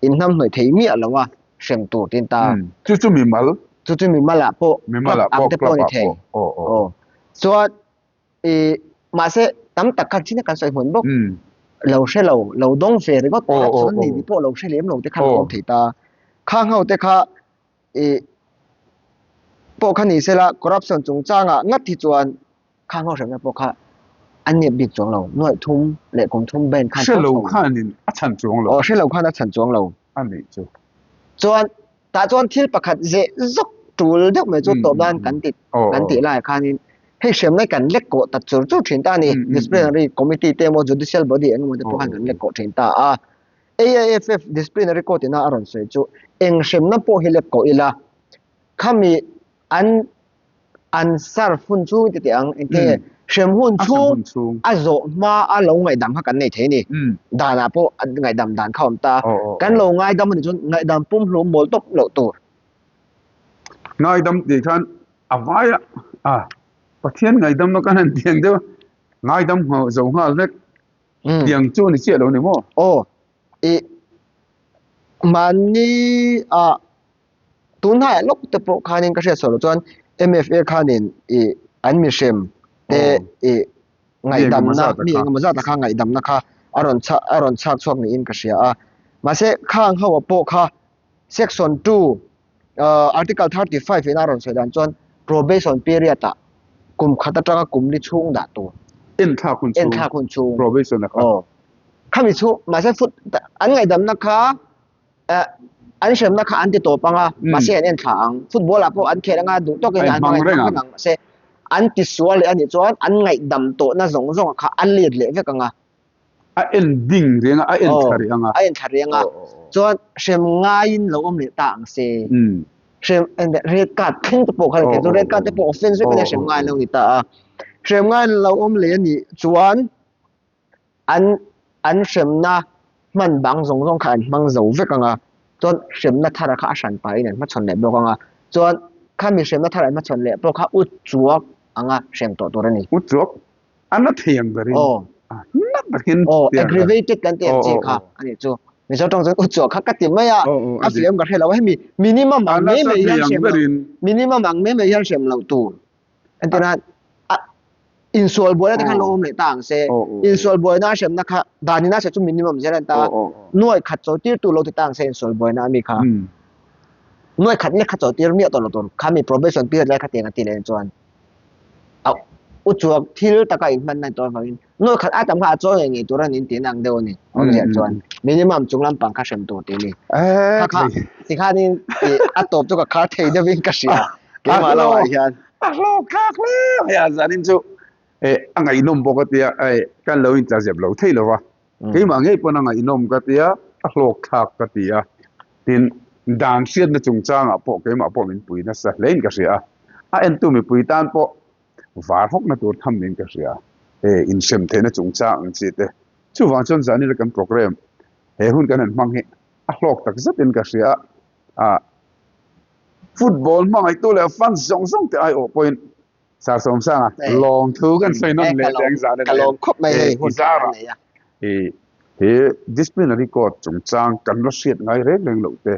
in hnamhnawih thei miah lo a hrem tur tiin ta. Chu chu mimal. Chu chu mimal ah pawh club ang te pawh a ni thei. Aw. Chuan I mahse tam tak khan chin a kan sawi hmun bawk. Lo hre lo, lo dawng ve ringawt kha chuan ni ni pawh lo hre lem lo te khan awm thei ta. Khang ho te kha i pawh kha ni sela corruption chungchangah ngat hi chuan khang ho hremna pawh kha an nep bik chuang lo. Nuaih thum leh kum thum ban khan Hre lo khanin a chhan chuang lo. Aw hre lo khan a chhan chuang lo. A nih chu. Chuan Tah chuan thil pakhat zeh zawk tul deuh mai chu tawp nan kan ti kan tih laiah khanin hei hriamna kan lek kawh ta chur chur thin ta a ni. Disciplinary Committee te emaw Judicial Body eng emaw te pawh khan kan lek kawh thin ta a. AIFF Disciplinary Court ina a rawn sawi chu eng hremna pawh hi lek kawh ila khami an an serve hun chhung ti teh ang engte nge hrem hun chhung a zawh hma a lo ngaihdam kha kan nei thei a ni danah pawh a ngaihdam dan kha a awm ta kan lo ngaidam a nih chuan ngaihdam pumhlum mawl tawp loh tur. Ngaidam tih khan a vai a a Pathian ngaihdamna khan han tiang deuh a ngaidam zo nghal vek tiang chu a ni chiah lo ni maw? Aw i mahni ah Tunhnaih lawk te pawh khanin ka hriat sawi loh chuan MFA khanin ih an mihrem te ih ngaihdamna mi engemaw zat ah kha ngaihdamna kha a rawn chhak a rawn chhak chhuak niin ka hria a. Mahse khang ho ah pawh kha section 2 ah article 35 in a rawn sawi dan chuan probation period ah kum khat atanga kum li chhung dah tur. Enthlak hun chhung. Enthlak hun chhung. Probation a kha. Aw. Khami chhung mahse foot an ngaihdamna kha Eh, an hremna kha an ti tawp anga, mahse an en thla ang. Football ah pawh an khel anga duh tawkin an hmang reng ang, mahse an ti sual leh anih chuan an ngaihdam tawhna zawng zawng kha a let leh vek anga. A en ding reng a, a en thla rih anga. A en thla rih anga. Chuan hrem ngaiin lo awm leh ta ang se. Hrem, red card thleng te pawh kha ni thei. Red card te pawh offense vek ania hrem ngaiin lo ni ta a. Hrem ngaiin lo awm leh anih chuan an an hremna hman bang zawng zawng kha an hmang zo vek ang a, chuan hremna thara kha a hran pahin an hmachhawn leh bawk ang a, chuan khami hremna thara an hmachhawn leh pawh kha u chuak anga hrem tawh tur a ni. U chuak a na thei ang berin a na takin Aw, aggravated kan tih ang chi kha a nih chu. Mizo tawng chuan u chuak kha ka ti mai a, a fiam ka hre lo a, hemi minimum ang mai mai hian hrem loh minimum ang mai mai hian hrem loh tur. Entirnan a. Insual buaina te khan lo awm leh ta ang se, insual buaina a hremna kha danin a hre chu minimum zel a ni ta a, nuai khat chaw tirtu lo ti ta ang se insual buaina a mi kha. Nuai khat lek kha chaw tir miah tawh lo tur kha mi probation period lai kha tiang a ti leh chuan a u chuak thil taka inhmanna ni tawh avangin nuai khat a tam kha a chaw ngei ngei tur a ni in tihna ang deuh a ni. Awmzia chuan minimum chung lampang kha hrem tur tih a ni. Kha kha tikhanin a tawp chu ka khar thei deuhin ka hria keimah lamah hian. A hlawk thlak hle mai a, zanin chu a ngaihnawm bawk a tia, kan lo intla zep lo thei lo va, keimah ngei pawn a ngaihnawm ka tia, a hlawk thlak ka ti a, tin dan hriatna chungchangah pawh keimah pawh min pui nasa hlein ka hria a, a entu mipui tan pawh var hawkna tur tham niin ka hria, inhrem theihna chungchang ang chi te, chuvang chuan zanina kan programme he hun kan han hmang hi a hlawk tak zetin ka hria a. Football hmangaihtu leh fans zawng zawng te aiawh pawhin Sir Sawmsanga lawmthu kan sawi nawn leh teh ang zan a ni. I zarah he disciplinary court chungchang kan la hriat ngai reng reng loh te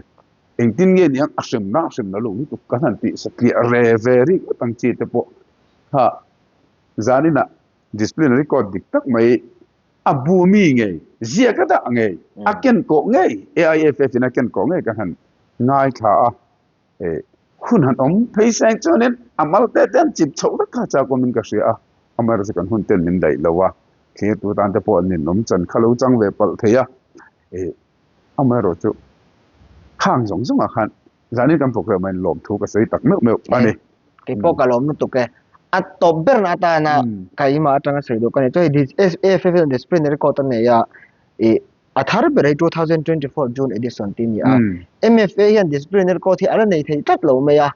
engtin nge niang a hremna a hremna lo lutuk kan han tih satliah re ve ringawt ang chi te pawh kha zaninah disciplinary court dik tak mai A bu mi ngei, ziak a dah ngei, a ken kawh ngei, AIFF in a ken kawh ngei ka han ngaithla a, hun han awm phei seng chuanin a mal te te an chip chhoh vek kha chak awmin ka hria a, amaherawhchu kan hun ten min daih lo a, thlirtu tan te pawh an ninawm chan kha lo chang ve palh thei a, amaherawhchu khang zawng zawngah khan Zanin kan programme ah in lawmthu ka sawi tak meuh meuh a ni. Kei pawh ka lawm lutuk e. A tawp ber na atana keimah atanga sawi duh ka ni. Chuan hei AFF hian disciplinary court a nei a, ih a thar ber hi 2024 June edition tih a ni a. MFA hian disciplinary court hi a la nei thei tlat lo mai a.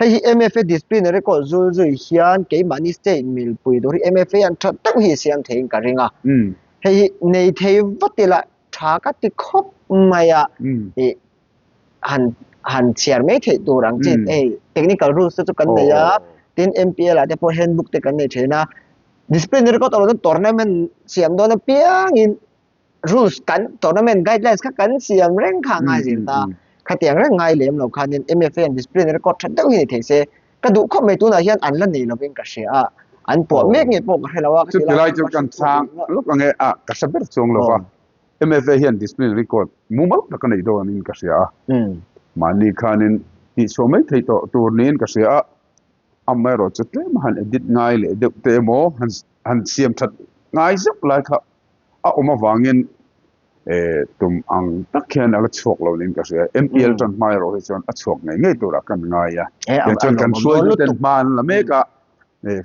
Hei hi MFA disciplinary court zul zui hian keimahni state milpui tur hi MFA hian tha deuh hi siam theiin ka ring a. Hei hi nei thei vat ila tha ka ti khawp mai a. Ih han han chhiar mai theih tur ang chi hei technical rules te chu kan nei a tin MPL ah te pawh handbook te kan nei thin a disciplinary court erawh chuan tournament siam dawn apiangin rules kan tournament guidelines kha kan siam reng kha a ngai zel ta khatiang reng ngai lem lo khanin MFA an disciplinary court tha deuh hi ni thei se ka duh khawp mai tunah hian an la nei lovin ka hria a an puah mek nge pawh ka hre lo a ka ti lai chu kan chhang lawk ange a ka hre ber chuang lo va. MFA hian disciplinary court mumal tak a neih dawnin ka hria a, mahni khanin tihchhuah mai theih tawh tur niin ka hria a, amaherawh chu tlem a han edit ngai leh deuh te emaw han han siam that ngai zeuh lai kha a awm avangin tum ang tak hian a la chhuak lo niin ka hria. MPL tan hma erawh hi chuan a chhuak ngei ngei turah kan ngai a, tichuan kan hruaituten hma an la mek a,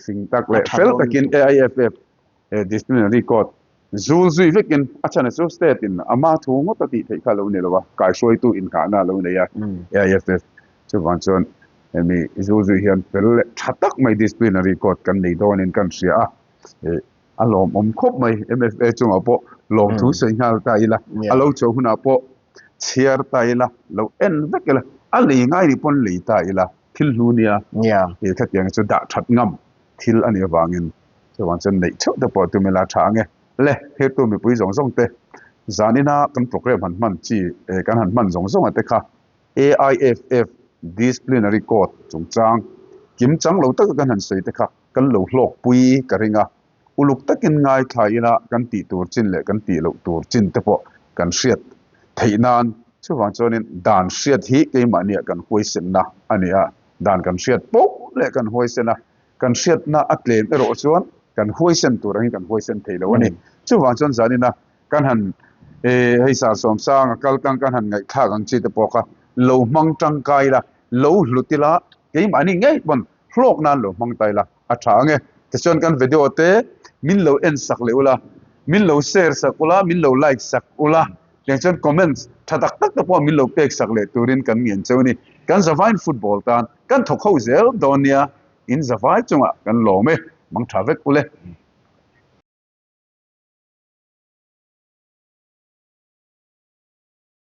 fing tak leh fel takin AIFF Disciplinary Court zul zui vekin a chhan chu state in ama thu ngawt a tih theih kha a lo ni lo a, kaihruaitu inghahna a lo nei a AIFF chuvang chuan hemi zul zui hian fel leh tha tak mai Disciplinary Court kan nei dawnin kan hria a, a lawmawm khawp mai MFA chungah pawh lawmthu sawi nghal ta ila, a lo chho hunah pawh chhiar ta ila, lo en vek ila, a lei ngai ni pawn lei ta ila thil hnu nia khatiang chu dah that ngam thil a nih avangin Chuvang chuan neih theuh te pawh tum ila tha ang e. Le, thirtu mipui zawng zawng te zanina kan programme han hman chi kan han hman zawng zawng a te kha AIFF Disciplinary Code chungchang kim chang lo taka kan han sawi te kha kan lo hlawkpui ka ring a. Uluk takin ngaithla ila kan tih tur chin leh kan tih loh tur chin te pawh kan hriat theih nan chuvang chuanin dan hriat hi keimahniah kan huaisenna a ni a, dan kan hriat poh leh kan huaisen a. Kan hriatna a tlem erawh chuan kan huaisen tur angin kan huaisen thei lo a ni. Chuvang chuan zanina kan han hei Sarsawmsang a kal tang kan han ngaihthlak ang chi te pawh kha lo hmang tangkai ila, lo hlut ila, keimahni ngei pawn hlawk nan lo hmang ta ila a tha ang e. Tichuan kan video te min lo en sak leh ula, min lo share sak ula, min lo like sak ula, tiang chuan comments tha tak tak te pawh min lo pek sak leh turin kan ngen cheu a ni. Kan Zavain football tan kan thawk ho zel dawn nia. In zavai chungah kan lawm e, mang tha vek ule.